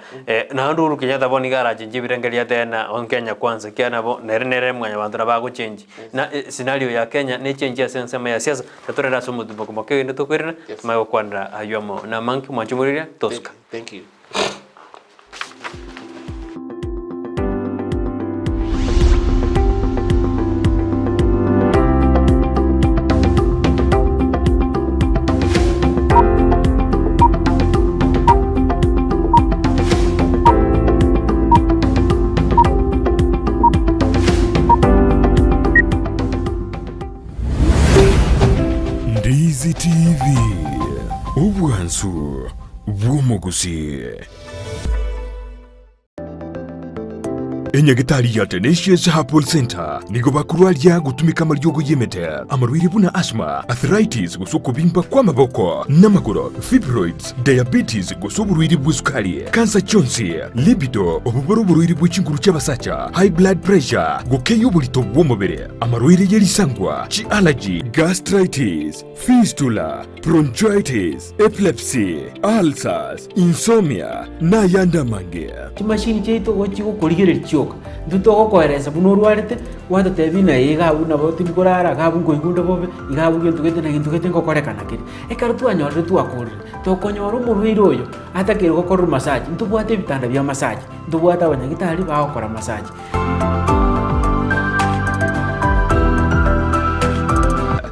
naende Uhuru Kenyatta bono nigo arachenchie ebirengererio atebe na on Kenya kwanza ekiagera nabo nere nere mwanyabanto nabo agochenchi na scenario ya Kenya nechenchie ase ensemo ya siasa tatorere ase omotumo oke moke egende tokoirana tomanye gokwanera aywo amo na amange mwanche moriria tosuka. Thank you. Ndizi TV, obwansu bw'omogusii. Enyagitari ya Tenacious Herbal Center nigo bakorwaria gotumeka amariogo y'emete, amarwaire buna asthma, arthritis gose okobimba kw'amaboko n'amagoro, fibroids, diabetes gose oborwaire bw'esukari, kansa chionsi, libido, obwo bore oborwaire bwe chinguru chi'abasacha, high blood pressure, gokeyia oborito bw'omobere, amarwaire ye risangwa, chi'allergy, gastritis, fistula, bronchitis, epilepsy, ulcers, insomnia, na ayande amange. Chimashini chiaito igo chigokorigereria chioka, intwe togokoeresa buna orwarete, gwatotebia ng'a iga abwo nabo tindi korara, iga abwo nkoigwa onde bobe, iga abwo gento gete na gento gete ngokorekana kere. Ekero twanyorire twakorire, tokonyora omorwaire oyo atakeire gokorerwa massage, ntobwate ebitanda bia massage, ntobwate abanyagitari bagokora massage.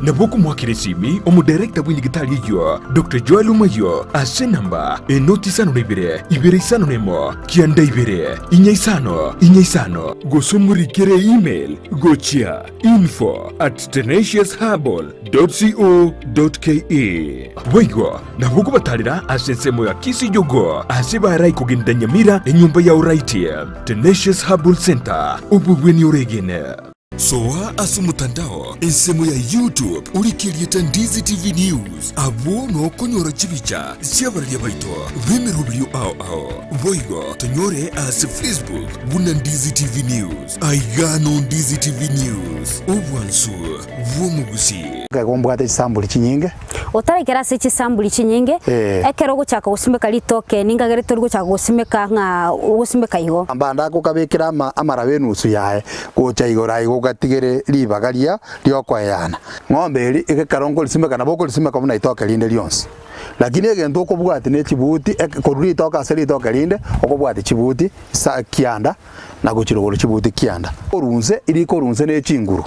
Nabo okomoakera esimi omodarekta bw'enyagitari eyio, Doctor Joel Omayio, ase enamba enoti isano na ibere, ibere isano na emo, kianda ibere, inya isano, inya isano. Gose omorikere email gochia info at tenaciousherbal dot co dot ke. Boigo nabo okobatarera ase ensemo ya Kisii Jogoo ase barai kogenda Nyamira enyomba ya Oraiti Tenacious Herbal Centre obobweni oregene. Soa ase omotandao ensemo ya YouTube orike erieta Ndizi TV News abwo nokonyora chibicha chi'abararia baito b'emeroberio ao ao. Boigo tonyore ase Facebook buna Ndizi TV News. Aiga no Ndizi TV News, obwansu bw'omogusi. Ekero mbwate chisamburi chinyinge. Otaraikera ase chisamburi chinyinge, Eh. ekero ogochaka gosimeka ritoke ningagere tori gochaka gosimeka ng'a ogosimeka igo. Mbanda akokabekera ama amaraba enusu yaye gocha igoro aiga ogatigere ribaga ria riokoeyana. Ng'ombe eri ekero nkorisimeka nabo okorisimeka buna itoke rinde rionsi. Lakini egento okobwati ne chibuti ek korwa ritoke ase ritoke rinde okobwati chibuti sa kianda na gochia rogoro chibuti kianda. Orunse rikorunse ne chinguru.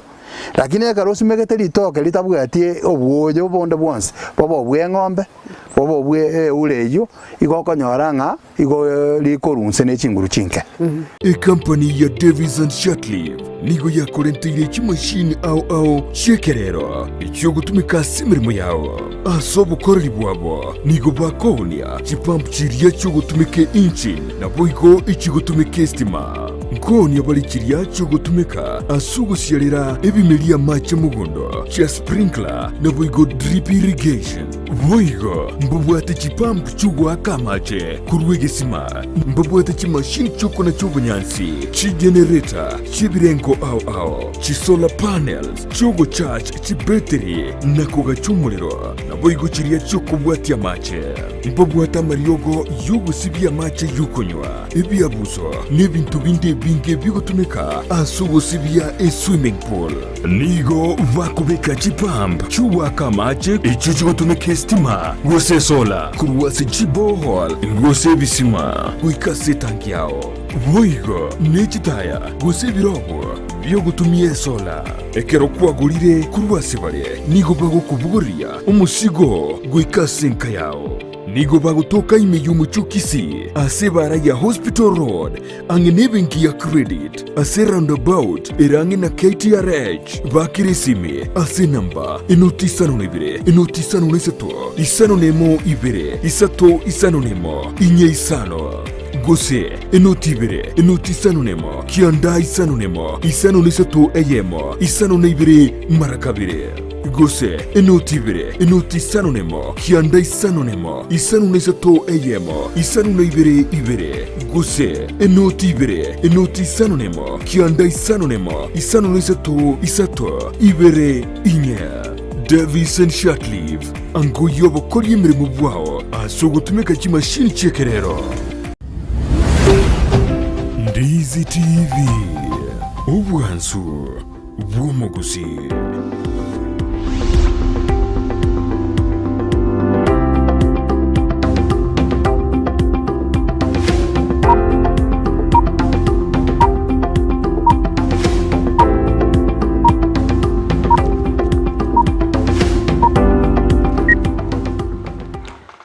Lakini ekero osimegete ritoke ritabwati obwoyo bonde bwonsi, bobe obw'eng'ombe, bobe obwe eura eyio, igo okonyora ng'a igo rikorwa inse ne chinguru chinke. Ekampani ya Davies and Shirtliff nigo yakorenteire chimashini ao ao chi'ekerero echiogotumeka ase emeremo yao. Ase obokoreri bwabo nigo bakoonia chipump chiria chiogotumeka engine naboigo echigotumeka estima. Nkoonia bare chiria chiogotumeka ase ogosiarera ebimeria amache mogondo, chia sprinkler, naboigo drip irrigation. Boigo mbabwate chipump chi'ogoaka amache korwa egesima, mbabwate chimashini chi'okonacha obonyansi, chigenerator chi'ebirengo ao ao, chisolar panels chi'ogocharge chibetiri na kogacha omorero, naboigo chiria chi'okobwatia amache. Mbabwate amariogo y'ogosibia amache y'okonywa. Ebiabuso n'ebinto binde ebinge bigotumeka ase ogosibia eswimming pool. Nigo bakobeka chipump chi'ogoaka amache echio chigotumeka esitima gose esola korwa ase chiborehole gose ebisima goika ase etanki yao. Boigo ne chitaya gose ebirobo biogotumia esola. Ekero kwagorire korwa ase bare nigo bagokobogoria omosigo goika ase enka yao. Nigo bagotoka ime y'omochie o Kisii ase ebaara ya Hospital Road ang'e nebenki ya Credit ase roundabout ere ang'e na KTRH. Bakere esimi ase enamba enoti isano na ibere enoti isano na isato isano na emo ibere isato isano na emo inye isano gose enoti ibere enoti isano na emo kianda isano na emo isano na isato eyemo isano na ibere mara kabere. Gose enoti ibere, enoti isano nemo, kianda isano nemo, isano na isato eyemo, isano na ibere ibere. Gose enoti ibere, enoti isano nemo, kianda isano nemo, isano na isato isato, ibere inye. Davison Shirtliff, angoyia obokoria emeremo bwao ase ogotumeka chimashini chi'ekerero. Ndizi TV, obwansu. bw'omogusii.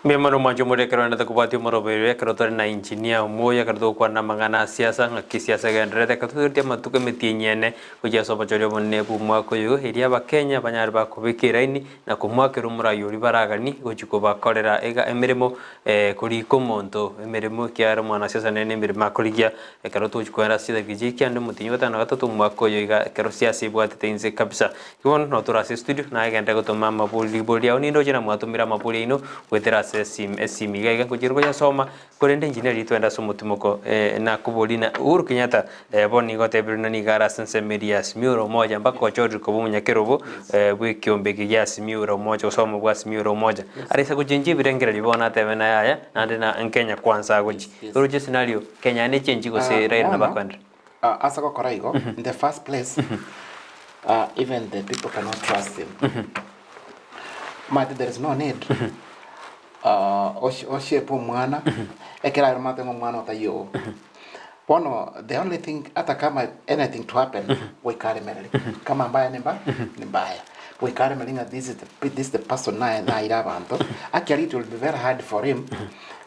Mbuya mono mwanche omorero ekero naende tokobwatia omoroberio ekero tore na engineer omoyo ekero togokwana amang'ana a siasa ng'aki siasa egendererete ekero totoretie amatuko emetienyi ene gochia ase obochori obonene bw'omwaka oyo erio abakenya banyare bakobeka eraini na komoakera omorai oria baraganie gochia kobakorera iga emeremo korika omonto emeremo ekiagera omwanasiasa nere nemeremo akorigia ekero togochia kogenda ase chidakika echi kianda omotienyi o gatano na gatato omwaka oyo iga ekero siasa ebwatete inse kabisa. Bono nabo tore ase estudio, naye genda gotoma amabori ribori riao nindoche namwatomire amabori aino goetera ase esimi esimi iga iga ngochia koyasoma, korende inche nari twende ase omotimoko nakoboria na Uhuru Kenyatta bono nigo otebire buna nigo are ase ensemo eria ya Azimio la Umoja mpaka ochorire koba omonyakerogo bw'ekiombe eke gia Azimio la Umoja gose obomo bwa Azimio la Umoja. Arese gochenchia ebirengererio bono atebe naye aya naende na Kenya kwanza agochia. Oroche escenario Kenya nechenchi gose Raila nabo Bono akoenderea. Ase gokora igo, in the first place, even the people cannot trust him. Omanyete there is no need oshape omwana, ekero aye omanyete ng'a omwana otaiyo oo. Bono the only thing ata kama anything to happen, goika aremereri. Kama mbaya ni mba, ni mbaya. Goika aremere ng'a this is the, this is the person naye naire abanto, actually it will be very hard for him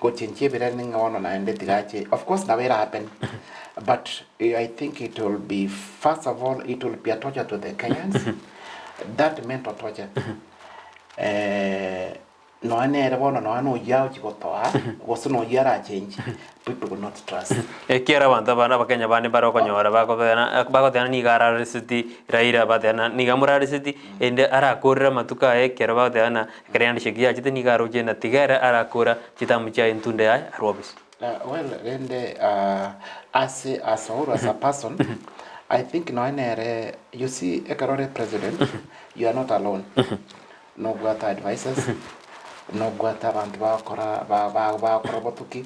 gochenchia ebireni ng'a bono naende tiga ache, of course nabo era happen but I think it will be first of all it will be a torture to the Kenyans, that mental torture Nonya nere bono nonya noyio agochia gotoa, gose noyio arachenche, people will not trust. Ekiagera abanto abande abakenya bande mbare okonyora bakobena bagoteba nigo arareseti Raila bateba nigo amorareseti erinde arakorere amatuko aye ekero bagoteba ng'a ekero handshake yachete nigo aroche ng'a tiga ere arakora chitamu chiaye entunde yaye arwe obisi. Well rende ase as Uhuru as a person, I think nonya nere you see ekero ore president you are not alone. Nobwate advisers, nobwate abanto bagokora ba- ba- bagokora obotuki,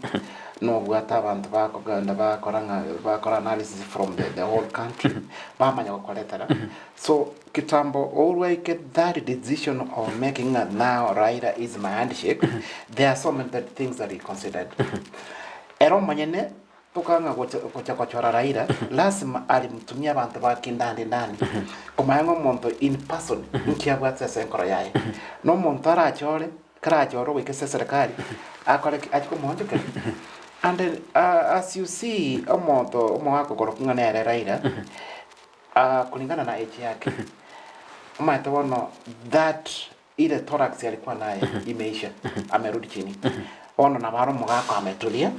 nobwate abanto bakogenda bakora ng'a bakora analysis from the the whole country, bamanya gokoretera. So kitambo orwaike that decision of making ng'a now Raila is my handshake, there are so many that things that he considered. Ere omonyene Tokang'a gocha gocha gochora Raila, lasima arimtumie abanto ba kindani ndani, komanya ng'a omonto in person nki abwate ase enkoro yaye. Na omonto arachore, karachore goika ase eserekari, akore ki? Achie komoonchokera. And as you see omonto omogaka okorokwa ng'a nere Raila, kulingana na age yake, omanyete bono that Ile thorax alikuwa naye imeisha, amerudi chini. Bono nabo are omogaka ametulia.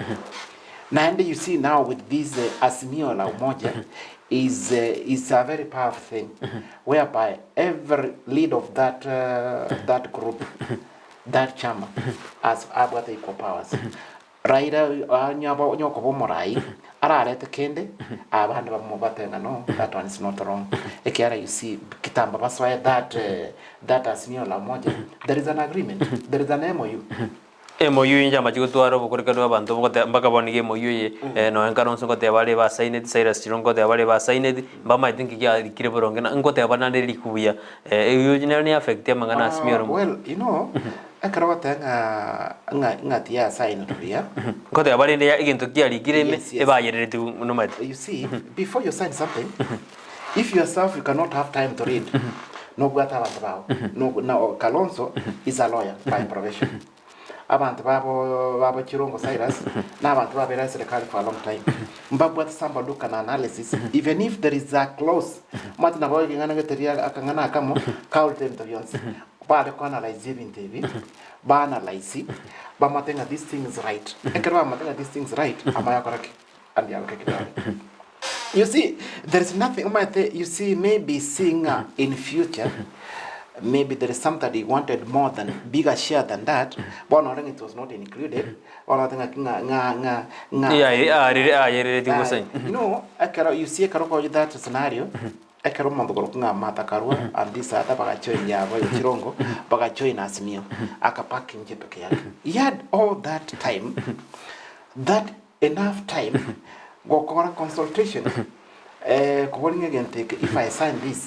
Naende you see now with this Azimio la Umoja is is a very powerful thing whereby every lead of that that group that chama has abwate equal powers. Raila onye onye okoba omorai ararete kende abande bamobate ng'a no that one is not wrong ekiagera you see kitambo basoe that that Azimio la Umoja there is an agreement there is an MOU. MOU inche amache gotwara obokorekanu abanto bogote mpaka bono niga MOU eye nonya Kalonzo ngoteba bare basaineti, Cyrus Jirongo ngoteba bare basaineti, mbamaete nki kiarikire boronge na ngoteba naende riko buya eywo nero ne affect amang'ana a Azimio la Umoja. Well you know Ekero ogoteba ng'a ng'a ng'a tiyasainetwe buya. Nkoteba rende ya egento kiarikire ime, Yes, yes. ebayereretigwe nomanyete. You see, before you sign something, if yourself you cannot have time to read, nobwate abanto bao. No, na Kalonzo is a lawyer by profession. Abanto babo babo Chirongo Cyrus, na abanto babeire ase serikali for a long time. Mbabwate somebody who can analysis, even if there is a clause, omanyete nabo ekeng'ana gete ria akang'ana akamo, kaurete ebinto bionsi. Bare ko analyse ebinto ebi, ba analyse, bamate ng'a this thing is right. Ekero bamate ng'a this thing is right, amaya akora ki? Andiagoke kidole. You see, there is nothing, omanyete, you see, maybe seeing ng'a in future, maybe there is something that he wanted more than, bigger share than that, bono ore ng'a it was not included, bono ote ng'aki ng'a ng'a ng'a ng'a Iya arire ayereretigwe gose. You know, ekero, you see ekero okonya that scenario, Ekero omonto korokwa ng'a Martha akarua and this other bagajoin yabo ya chirongo bagajoin Azimio akapark inche peke yake. He had all that time that enough time gokora consultation eh, kobori ng'a egento eke if I sign this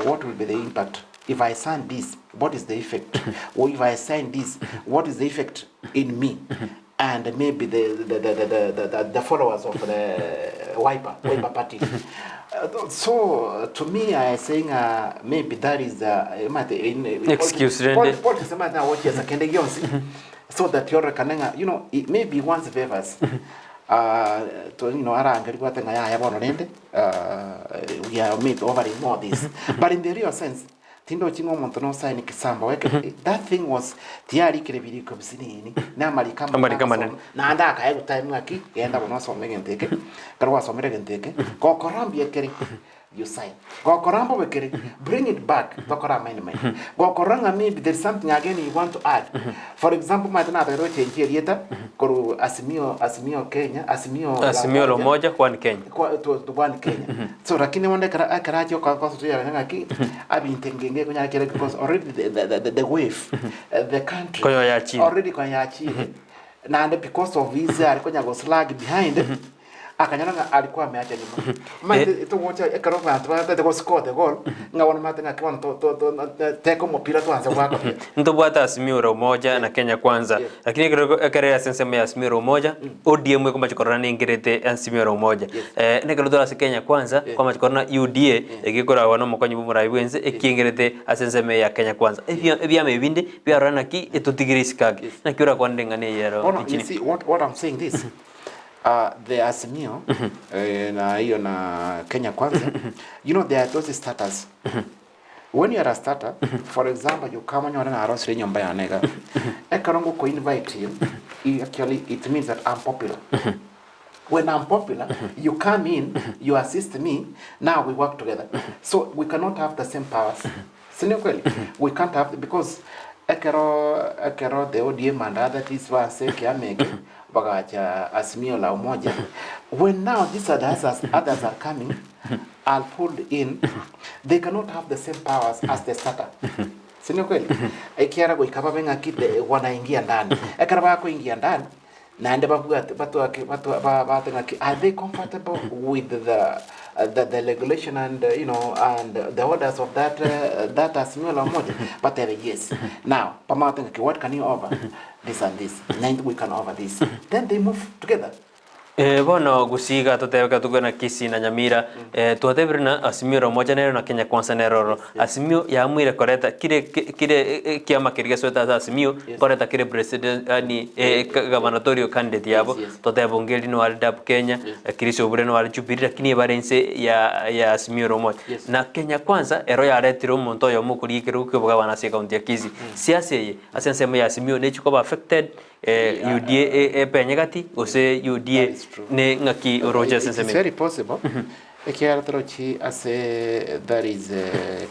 what will be the impact if I sign this what is the effect or if I sign this what is the effect in me and maybe the, the, the, the, the, the, the followers of the Wiper, Wiper party. So to me, I saying maybe that is in, Excuse rende. Politics might not watch as a kende gionsi. So that you're kanenga, you know, it maybe once favors. To you know, arangeri gwate nga yaya bono rende, we are maybe offering more this. But in the real sense, Tindochi ng'a omonto nosaini kisambo eke that thing was tiarikire biriko bisinini na amariko Amariko amanene. Naende akaegwa time ng'aki genda bono osome egento eke, ekero gwasomire egento eke, gokora mbuya kere you sign, gokora mbobe kere bring it back tokore amendment, gokora ng'a maybe there is something again you want to add, for example omanyete natagete gochenjia erieta korwa Azimio Azimio Kenya Azimio la Azimio la Umoja One Kenya. Kwa to to one Kenya. So lakini bono ekero ekero achia gokoa constitution yare ng'aki abinte ngenge ekonyara kere because already the the the, the wave the country Konya yachire. already konya yachire naende because of his are konya go slag behind. Akanyora ng'a alikuwa ameacha nyuma. Omanyete togocha ekero abanto batagete go score the goal, ng'a bono omanyete ng'aki bono to- to- to teka omopira twanse goaka buya. Ntobwate Azimio la Umoja na Kenya Kwanza, lakini ekero ekero ere ase ensemo ya Azimio la Umoja, ODM ekomachi korora nengerete Azimio la Umoja. Eh, nekero tore ase Kenya Kwanza, kwamachi korora UDA egekoragwa na omokonyi bwa omorai bwense ekiengerete ase ensemo eye ya Kenya Kwanza. Ebia ebiama ebi binde biarora naki etotigire isiko ake. Naki orakwanere eng'ana eye ero Bono you Engineer? see what, what I'm saying this the Azimio na hiyo na Kenya Kwanza you know there are those starters when you are a starter for example you come onyore narosire enyomba yane iga ekero ngoko invite him he actually it means that I'm popular when I'm popular you come in you assist me now we work together so we cannot have the same powers si ni kweli we can't have because ekero ekero the ODM and other things base ekiama eke bagacha Azimio la Umoja when now these others, others are coming are pulled in they cannot have the same powers as the starter si ni kweli ekiara goika babe ng'aki the- wanaingia ndani ekero bakoingia ndani naende babwate batwake batwa ba- bate ng'aki are they comfortable with the the, the regulation and you know and the orders of that that Azimio la Umoja batebe yes now pamate ng'aki what can you offer this and this then we can offer this then they move together Eh, bono gosiga totebe tokwana Kisii na Nyamira eh, twatebire na Azimio la Umoja nero na Kenya Kwanza nero oro Azimio yaamwire koreta kire kire ekiama keria gesoete ase Azimio koreta kire president yani eh, governatorial candidate yabo totebe Ongeri no are DAP Kenya Chris Obure no are Jubilee lakini ebare inse ya ya Azimio la Umoja na Kenya Kwanza ero yaretire omonto oyomo okorigia ekerogo kia obogabana ase ekaunti ya Kisii siasa eye ase ensemo ya Azimio nechi koba affected UDA epenye gati gose UDA That is true. ne ng'aki oroche ase It is ensemo eye. very possible ekiagera torochi ase that is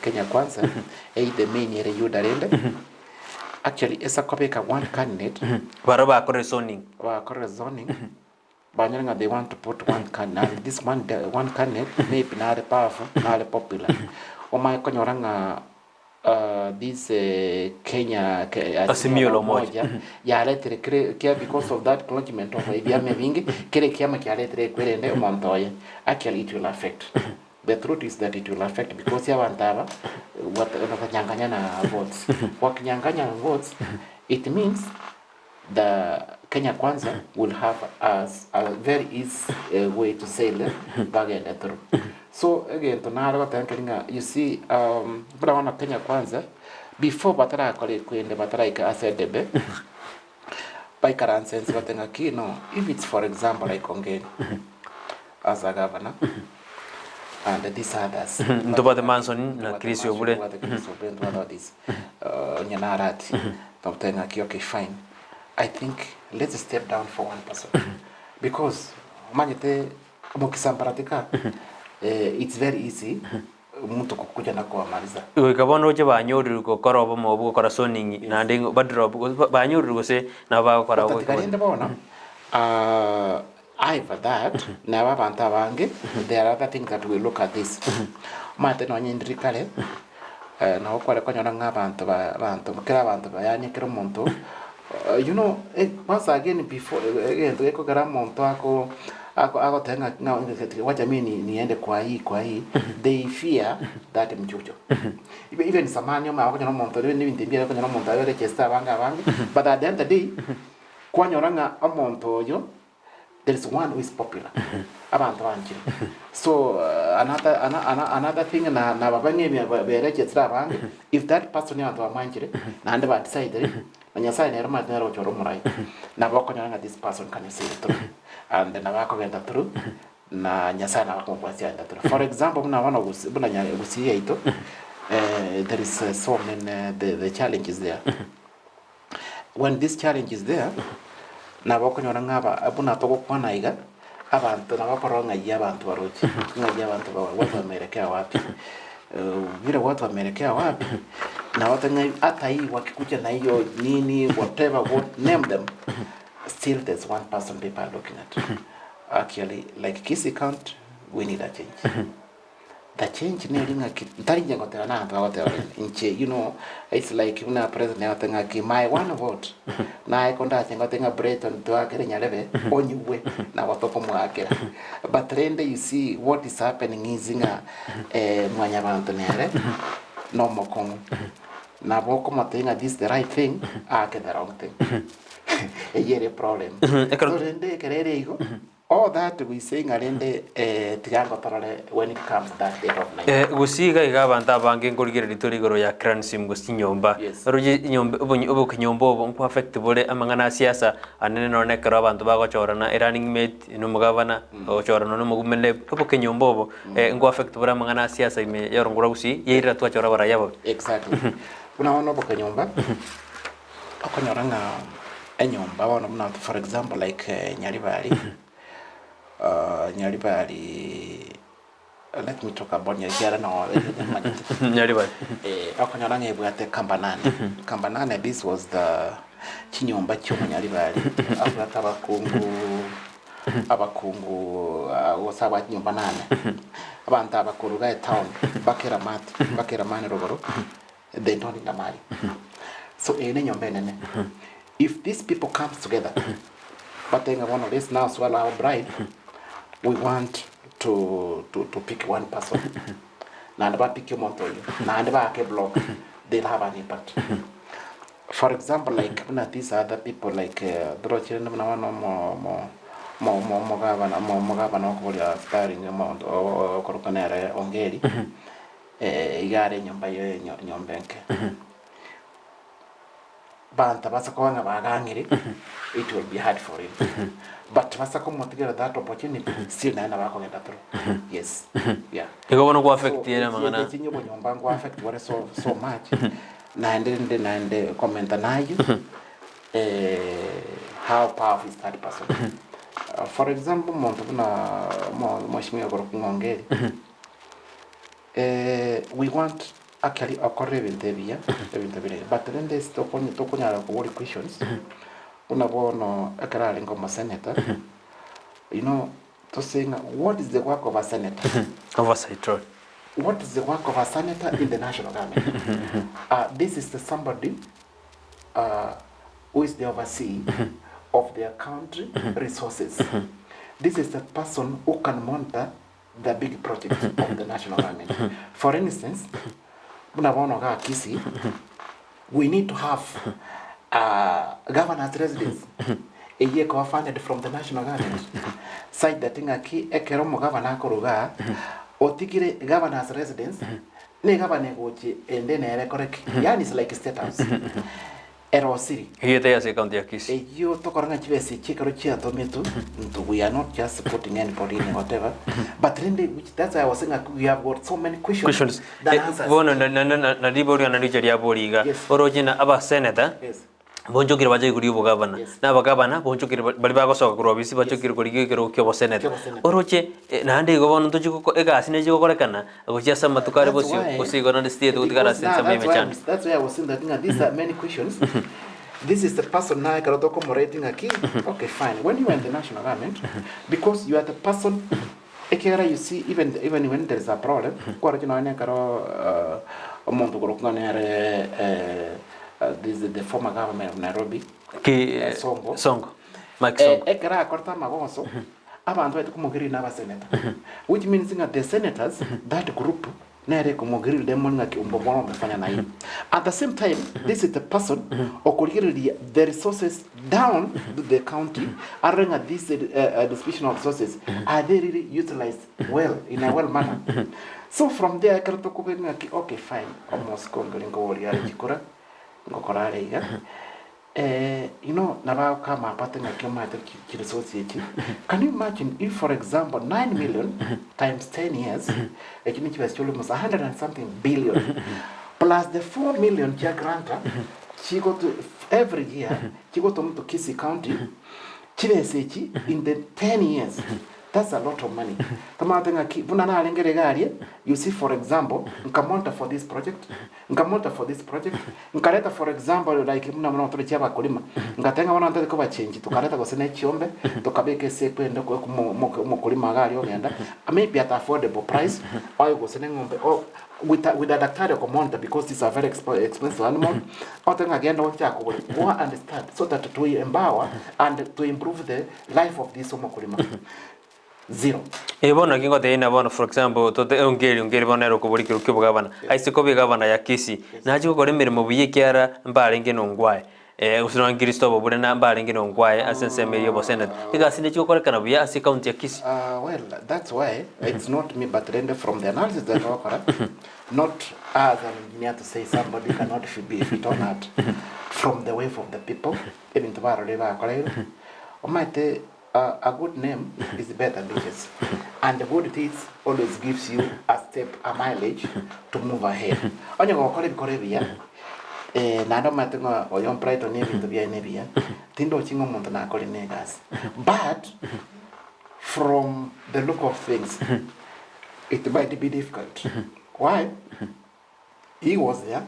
Kenya Kwanza ei the main ere UDA rende actually ase kobeka one candidate Barabwo bakorire zoning. Bakorire zoning banyore ng'a they want to put one candidate and this one, one candidate maybe nare powerful nare popular omanye konyora ng'a this Kenya Azimio la Umoja yaretire kere kia because of that clergyment of ebiama ebinge kere ekiama kiaretire ekwerende omonto oye actually it will affect the truth is that it will affect because abanto aba watanyanganyana votes wakinyanganya votes it means the Kenya Kwanza will have a, a very easy way to sail bagende through so egento nare goteba nkeri ng'a you see um, buna bono Kenya Kwanza before batarakora ekwende bataraika ase edebe baikaranse nse batebe ng'a ki no if it's for example like Ongeri as a governor and these others Ntobwate Manson na Chris Obure. Ntobwate Chris Obure ntobwate this onye na Arati tobwate ng'a okay fine I think let's step down for one person because omanyete mokisambaratika it's very easy mtu kukuja na kuwamaliza Goika bono roche banyorire gokora obomo obwo gokora zoning naende badrop banyorire gose nabo bagokora Otatiga rende bono either that nabo abanto abange there are other things that we look at this omanyete nonye ndiri kare nabo kware konyora ng'a abanto ba abanto kera abanto ba yaani ekero omonto you know once again before egento gekogera omonto ako ako agoteba ng'a ng'a wacha mi niende kwa hii kwa hii they fear that mchujo even samani omanye okonyora omonto ore nebinto ebi okonyora omonto abe register abange abange but at the end of the day kwanyora ng'a omonto oyo there is one who is popular abanto banchire so another, another thing na naba bang'e beregister abange if that person abanto bamwanchire naende ba decide na Nyasaye nere omanyete nere ogochora omorai nabo okonyora ng'a this person can see through and nabo akogenda through na Nyasaye nabo akomokwasia agenda through for example buna bono buna Gusii yaito there is so many the challenge is there when this challenge is there nabo okonyora ng'a aba buna togokwana iga abanto nabo okorora ng'ai abanto baroche ng'ai abanto watu wameelekea wapi vile watu wameelekea wapi na watu ng'ai hata hii wakikuja na hiyo nini whatever what name them still there's one person people are looking at actually like Kisii County we need a change. The change neri ng'aki, ntari inche ngoteba na abanto bagoteba rende, inche you know, it's like buna president agoteba ng'aki my one vote, naye ko ndache ngote ng'a Breton toakere nyarebe, onyigwe, nabo tokomoakera. But rende you see what is happening is ng'a mwanyabanto nere nomokong'u, nabo okomotebia ng'a this is the right thing, aake the wrong thing. Eyio ere eproblem. Ekero So rende ekero ere igo, All that we say ng'a rende tiga ngotorore when it comes that date of night. Gose iga iga abanto abange nkorigereria tore igoro ya clansm gose chinyomba. Yes. Oroche enyomba obonyi obokenyomba obo nko affect bore amang'ana a siasa anene nonye na ekero abanto bagochorana e running mate na omogabana, ogochorana na omogumene, obokenyomba obo nko affect bore amang'ana a siasa ime ya orongoro rwa Gusii, yairera twachora abarai ababe. Exactly. Buna bono obokenyomba, Okonyora ng'a enyomba bono buna for example like Nyaribari, Nyaribari let me talk about Nyaribari ekiagera noo nimanyete. Nyaribari. Okonyora ng'a ebwate Kambanane, Kambanane this was the chinyomba chia omonyaribari, abwate abakungu abakungu gose abwate chinyomba nane, abanto aba korwa iga etown mpaka Eramati, mpaka Eramani rogoro. They don't intermarry. So eye nenyomba enene. If these people comes together, batebe ng'a bono let's now swallow our bride, we want to, to, to pick one person. Naende bapike omonto oyio, naende baake block, they'll have an impact. For example, like buna these other people like toroche rende buna bono omo omo omo omo omogabana omo omogabana okoboria starring omonto okorokwa nere Ongeri. Iga are enyomba ye enyomba enke. Banto base koba ng'a bagang'ire, it will be hard for him. But base komotigera that opportunity, still naende nabo akogenda through. Yes, yeah. Igo bono gwa affect ere amang'ana. So, ekinye obonyomba ngwa affect bore so, so much, naende rende naende komenta nayio, how powerful is that person. For example, omonto buna mheshimiwa okorokwa Ng'ongeri, We want actually okorora ebinto ebiya, ebinto bire but rende ase tokonya tokonyara koboria questions, buna bono ekero arenge omosenator, you know, to say ng'a what is the work of a senator? Oversight role. What is the work of a senator in the national government? This is the somebody who is the oversee of their country resources. This is the person who can monitor the big projects of the national government. For instance, buna bono igaa Kisii, we need to have governor's residence eyio ekoba funded from the national government such that ng'aki ekero omogavana akorwa igaa, otigire governor's residence, na egavana egochia ende nere ekore ki? Yaani it's like state house. Erosiri. Eyio etari ase ecounty ya Kisii. Eyio tokora ng'a chibesa echi ekero chiatometwe nto we are not just putting anybody in whatever but rende which that's why I was saying ng'a we have got so many questions Questions. than Eh, answers. bono na- na- na- na- nariborio naende richa riabori iga Yes. oroche na abaseneta Yes. bonchokire bache igoro ya obogavana Yes. na abagavana bonchokire ba- baria bagosoka korwa obisi bachokire korigia ekerogo kia oboseneta Kia oboseneta. oroche eh, naende igo bono ntochi goko egasi nechi gokorekana Gochia ase amatuko are That's bosio, why, gose igo naende sitigaete gotigara because ase now ensemo that's why I'm, y'emechando. that's why I was saying that ng'a these are many questions. This is the person now ekero tokomorate ng'aki, okay fine, when you are in the national government, because you are the person, ekiagera you see even even when there is a problem, kwaroche nonya ekero omonto okorokwa ng'a nere this the former governor of Nairobi, Ki Sonko. Sonko. Mike Sonko. Ekero akorete amagoso, Abanto baito komogiriri nabaseneta, which means ng'a the senators, that group nere ekomogiriri demon ng'a ki mbona umefanya na hii. At the same time, this is the person okorigereria the resources down to the county arore ng'a this distribution of resources are they really utilized well in a well manner. So from there ekero tokobeka ng'a ki okay fine omosike onde nkoboria are chikura ngokora are iga. You know, nabo agokama apate ng'aki omanyete chiresource echi. Can you imagine if for example 9 million times 10 years, echio ne chibesa chia almost 100 and something billion plus the 4 million chia granta chigotu every year chigotomwa to Kisii county, chibesa echi in the 10 years. That's a lot of money. Tomanyete ng'aki, buna narengere iga aria, you see for example, nkamonta for this project, nkamonta for this project, nkareta for example like buna bono tore chiabakulima, ngateba ng'a bono ntari kobachengi, tokareta gose na echiombe, tokabeka ase ekwende ko mo mo omokulima iga aria ogenda, maybe at affordable price, oye gose na eng'ombe o with a with a daktari okomonta because these are very exp expensive animal, otebe ng'a genda ochake kogora, go and start so that to empower and to improve the life of this omokulima. Zero. Eh bono naki ngotebia buna bono for example tote ongeri ongeri bono nere okoboria ekerogo kia obogavana, aise koba egavana ya Kisii, nachia gokora emeremo buya ekiara mbarenge na ongwae gose nonye Kristo obobure na mbarenge na ongwae ase ensemo eyio ya oboseneta. Egasi nechia gokorekana buya ase ecounty ya Kisii. Well, that's why it's not me but rende from the analysis that twakora, not as an engineer to say somebody cannot be fit or not, from the wave of the people, ebinto barorire bakoreirwe, omanyete A good name is better than riches and good deeds always gives you a step, a mileage to move ahead. Onye gokora ebikoro ebiya eh, naende omanyete ng'a oyo Brighton ebinto biaye nebiya, tindochi ng'a omonto nakore na egasi. But from the look of things, it might be difficult. Why? He was there.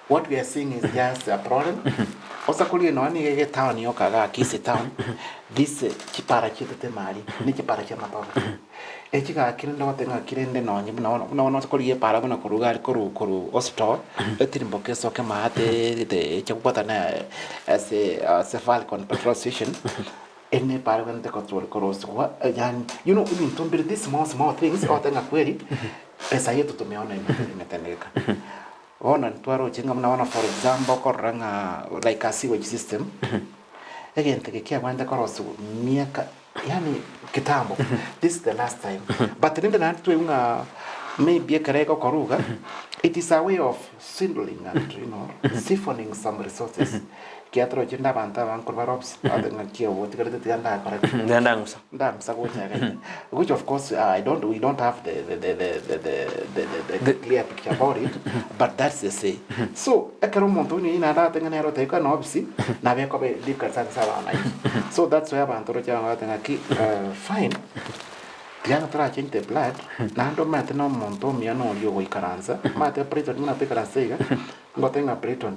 What we are seeing is just a problem. Osa korigia nonya niga ege town yoka igaa Kisii town, this chipara chietete mari, ne chipara chia amatobe. Echi gaki rende ogoteba ng'a kirende nonye buna bono buna bono ose korigia epara buna korwa iga aria korwa korwa hospital, etirimboke esoke maate te eche kobwatana ase ase Falcon petrol station, Eri neparo egwenerete gotoria korosigwa, yaani you know ebinto mbire these small small things ogoteba ng'a kweri pesa yetu tumeona imetengeneka. Bono ntwaroche ng'a buna bono for example okorora ng'a like a sewage system, egento eke kiabwenerete korosigwa miaka yaani kitambo, this is the last time. But rende naende twaigwa ng'a maybe ekero egokorwa iga, it is a way of swindling and you know siphoning some resources. Ekiagera toroche rende abanto aba nkorwa bare ofisi, bagoteba ng'a ki obo otigarete tiga ndakora ki? Tiga ndang'usa. Ndang'usa gocha iga iga. Which of course I don't, we don't have the the the the the the the the clear picture about it, but that's the say. So, ekero omonto buna oyio naende agotebi ng'a nere otebi na ofisi, nabo ekoba difficult sana ase abana. So that's why abanto oroche abang'u bagoteba ng'aki fine, tiga tora change the blood, naende omanyete na omonto omuya noria ogoikaransa, omanyete Brighton buna toikaranse iga, Ngote ng'a Brighton,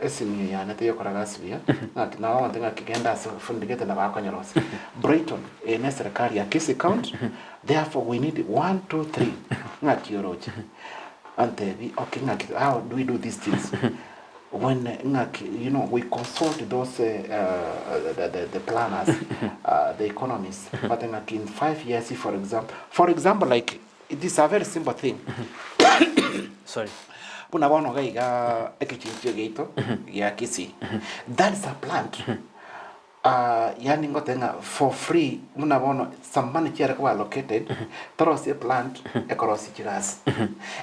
esimi eye yane teyokora gasi buya, ng'aki nabo omonto ng'aki genda ase fundi gete nabo akonyerosia. Brighton, eye ne eserekari ya Kisii County, therefore we need one, two, three, ng'aki oroche. Antebi okay ng'aki how do we do these things? When ng'aki you know we consult those the, the, the planners, the economists, but ng'aki in 5 years for example, for example like it is a very simple thing. Sorry. Buna bono iga iga ekechinchio giaito gia Kisii, that is a plant yaani ngoteba ng'a for free buna bono some money chiare koba allocated torosie eplant ekorosia chigasi.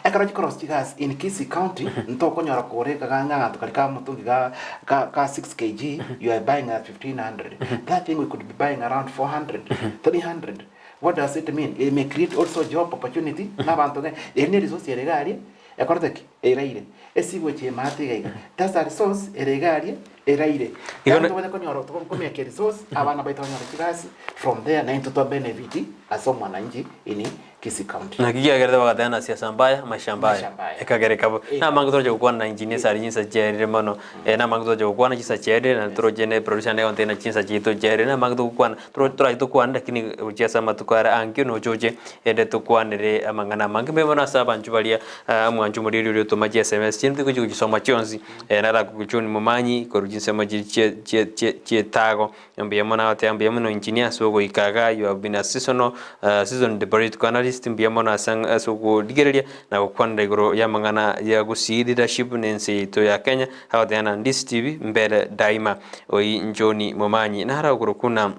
Ekero chikorosia chigasi in Kisii county ntokonyora kogora ekaga ng'a aganto karia ka omotungi ga ga ka 6 kg you are buying at 1500 that thing we could be buying around 400, 300. What does it mean? It may create also job opportunity na abanto ng'a eri ne resource ere iga aria ekorete ki? Eraire. Esigochi emate iga iga. That's a resource ere iga aria eraire. Igo Yaani ne- tobanye konyora tokomeka resource abana baito banyore chigasi from there naintwe twa benefit ase omwananchi in Kisii County. Naki kiagerete bagateba na siasa mbaya, maisha mbaya. Maisha mbaya. Ekagereka bo. Namange toroche gokwana na engineer sari chinsa chiaerire mono. Namange toroche gokwana chinsa chiaerire na toroche ne producer naye ogontebia ng'a chinsa chiaito chiaerire. Namange togokwana toro torache tokwane lakini gochia ase amatuko are ankio noche oche ende tokwanere amang'ana amange. Mbuya mono ase abanchwa baria omwancho omoriri oria otoma chi sms chiaino tigochi gochisoma chionsi. Narakogochia John Momanyi korwa chinsemo chiria chie chie chie chi'etago. Mbuya mono agoteba mbuya mono engineer ase ogoika igaa you have been a seasonal seasoned political analyst mbuya mono ase ase okorigereria na gokwanera igoro y'amang'ana ya gusii leadership na ense yaito ya Kenya agoteba na Ndisi TV mbere daima oyio John Momanyi naro okorokwa na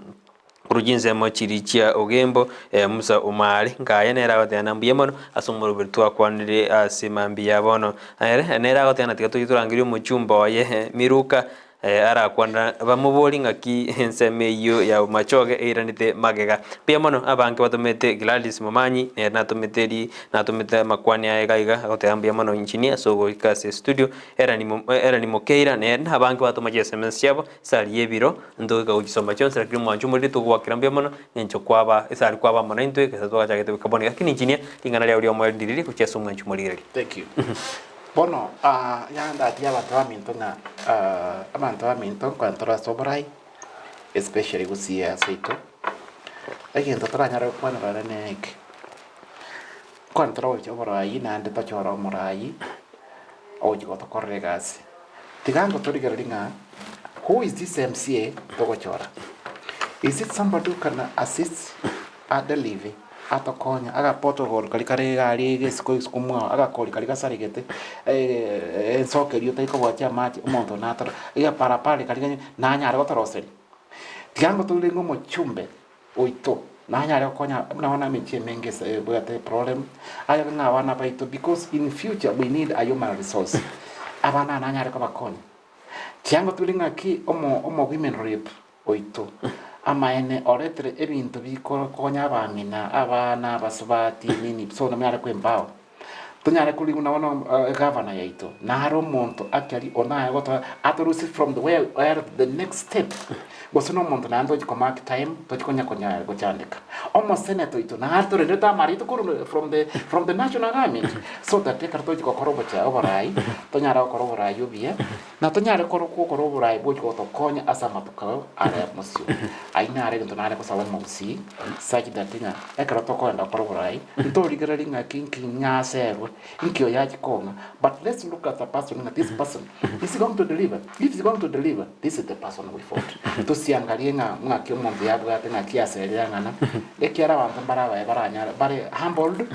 korwa chinsemo chiria chia Ogembo Musa Omari nkaye nere agoteba na mbuya mono ase omoroberi twakwanire ase mambia ya bono ere nere agoteba na tiga tochie torangerie omochumba oye Miruka. Arakwana bamobori ng'aki ensemo eyio ya bomachoge eiranete magega. Mbuya mono abange batomete Gladys Momanyi nere natomete ri natomete amakwani aye iga iga agoteba mbuya mono engineer ase ogoika ase estudio. Erani mo Erani Mokeira nere na abange batoma chi sms chiabo esari ya ebiro ntogoika gochisoma chionsi lakini omwancho omoriri togoakera mbuya mono eng'encho kwaba esari kwaba amo naintwe ekero twachagete goika bono iga. Lakini engineer ring'ana riao ria omoerio ndiriri gochia ase omwancho omorigereria. Thank you. Bono yandati abanto baminto ng'a abanto baminto nkonyora tore ase oborai, especially gusii ase seito, egento toranyare gokwanera ore neke, nkonyora tore gochia oborai naende tochore omorai ogochia gotokorera egasi. Tiga ngotorigereria ng'a who is this MCA togochora? Is it somebody who can assist adelive atokonye agaprotocol karia kare iga aria egesiko isiko mwao agakori karia gasaregete ensoke eria otari kobwatia amache omonto natara egeparapari karia kanye nanyare gotoroseria. Tiga ngotorenge omochumbe oito nanyare gokonya buna bono emechie emenge ase ebwate eproblem aye ng'a abana baito because in future we need a human resource abana aba nanyare kobakonya. Tiga ngotore ng'aki omo omo women rep oito. Amaene oretire ebinto bikokonya abang'ina, abana, abasubati, nini, so nonyare koempower. Tonyare korigia buna bono egavana yaito, nare omonto actually onaye gotoa atorusie from the where we are to the next step, gose na omonto naende tochi komark time, tochi konya konya gochandeka. Omoseneta oito nare torendete amarito korwa from the from the national government, so that ekero tochi gokora obocha oborai, tonyare gokora oborai obuya. Na tonyare korokwa okore oboraai bwochia gotokonya ase amatuko are mosio. Ayio naro egento nare gosaba omogusii, such that ng'a ekero tokoenda gokora oboraai, ntorigereria ng'aki nki ng'aserwe, nki oyo achia kong'a, but let's look at the person ng'a this person is going to deliver, if is going to deliver, this is the person we vote. Tosiangarie ng'a ng'aki omonto yabwate ng'aki aserire ang'ana, ekiagera abanto mbare abaye baranyare bare humbled.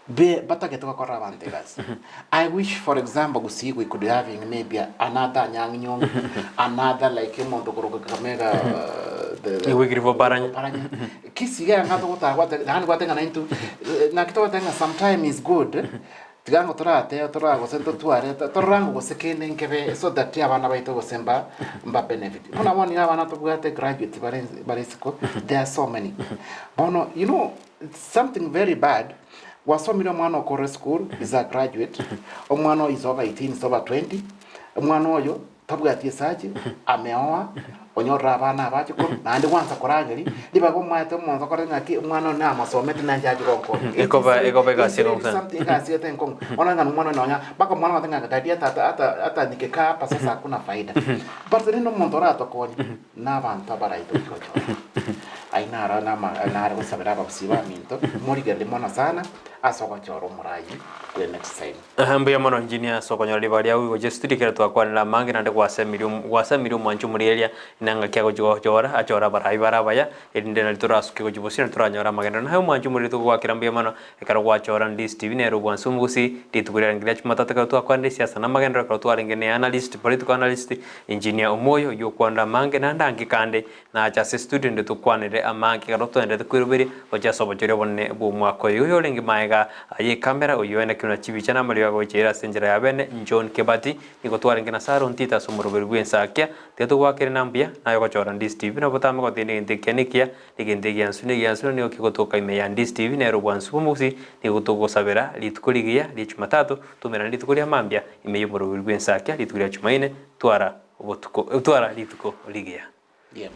Be batagete gokorera abanto egasi. I wish for example gusii we could having maybe another Anyang' Nyong'o, another like omonto okorokwa Kakamega the Wycliffe Oparanya. Oparanya. Kisii iga ng'a togotara gwate yaani gwate ng'a naintwe naki togoteba ng'a sometime is good tiga ng'o toratebe torora gose ntotware torora ng'o gose kende nkebe so that abana baito gose mba mba benefit. Buna bono iga abana tobwate graduates bare bare isiko there are so many. Bono you know It's something very bad, gwasomire omwana okore school, is a graduate, omwana oyo is over 18, is over 20, omwana oyo tabwati esachi, ameoa, onyorire abana abachukuru, naende gwansa korageria, ribaga omwate omonto okore ng'aki omwana oyo namosomete nainche ache gonkonya. It is Ekoba- ekoba it egasi is really egokong'u sana. something egasi ete enkong'u. Bono ng'a omwana oyo nonya, mpaka omwana ogote ng'a daddy ata ata ata nikikaa hapa sasa hakuna faida. But rende omonto oratokonye, na abanto abaraito gochora. Ayio naro nare gosabera abagusii baminto, morigererie mono sana ase ogochora omorayi bwe next time. Aha, mbuya mono engineer ase okonyora ribaga riago gocha estudio ekero twakwanire amange naende gwasemirie gwasemirie omwancho omorigereria na ng'aki agochi gochora achore abarayi bare abaya erinde nari torasuke gochia bosio nari toranyore amagenderero. Naye omwancho omoriri togogoakera mbuya mono ekero gwachora Ndisi TV nere obwansu omogusii rituko riarenge ria chumatatu ekero twakwanire esiasa na amagenderero ekero twarenge ne analyst political analyst Engineer Omoyo oyio okwanire amange naende ange kande nache ase estudio ende tokwanere amange ekero toenderete kweroberia gochia ase obochori obonene bw'omwaka oyo. Oyo orenge maega aye ekamera oyio oene kina chibicha na amariogo agochia ase enchera ya bene John Kebati nigo twarenge na Sarah Ontita ase omoroberi bw'ensakia tiga togoakere na mbuya naye ogochora Ndisi TV nabo tame gotindi egento ekiya nekiya Egento egiansu negiansu na nigo kegotoka ime ya Ndisi TV nere obwansu bw'omogusii nigo togosabera rituko rigiya ria Chumatatu tomerane rituko ria mambia ime y'omoroberi bw'ensakia rituko ria Chumaine twara obotuko twara rituko rigiya. Yeah.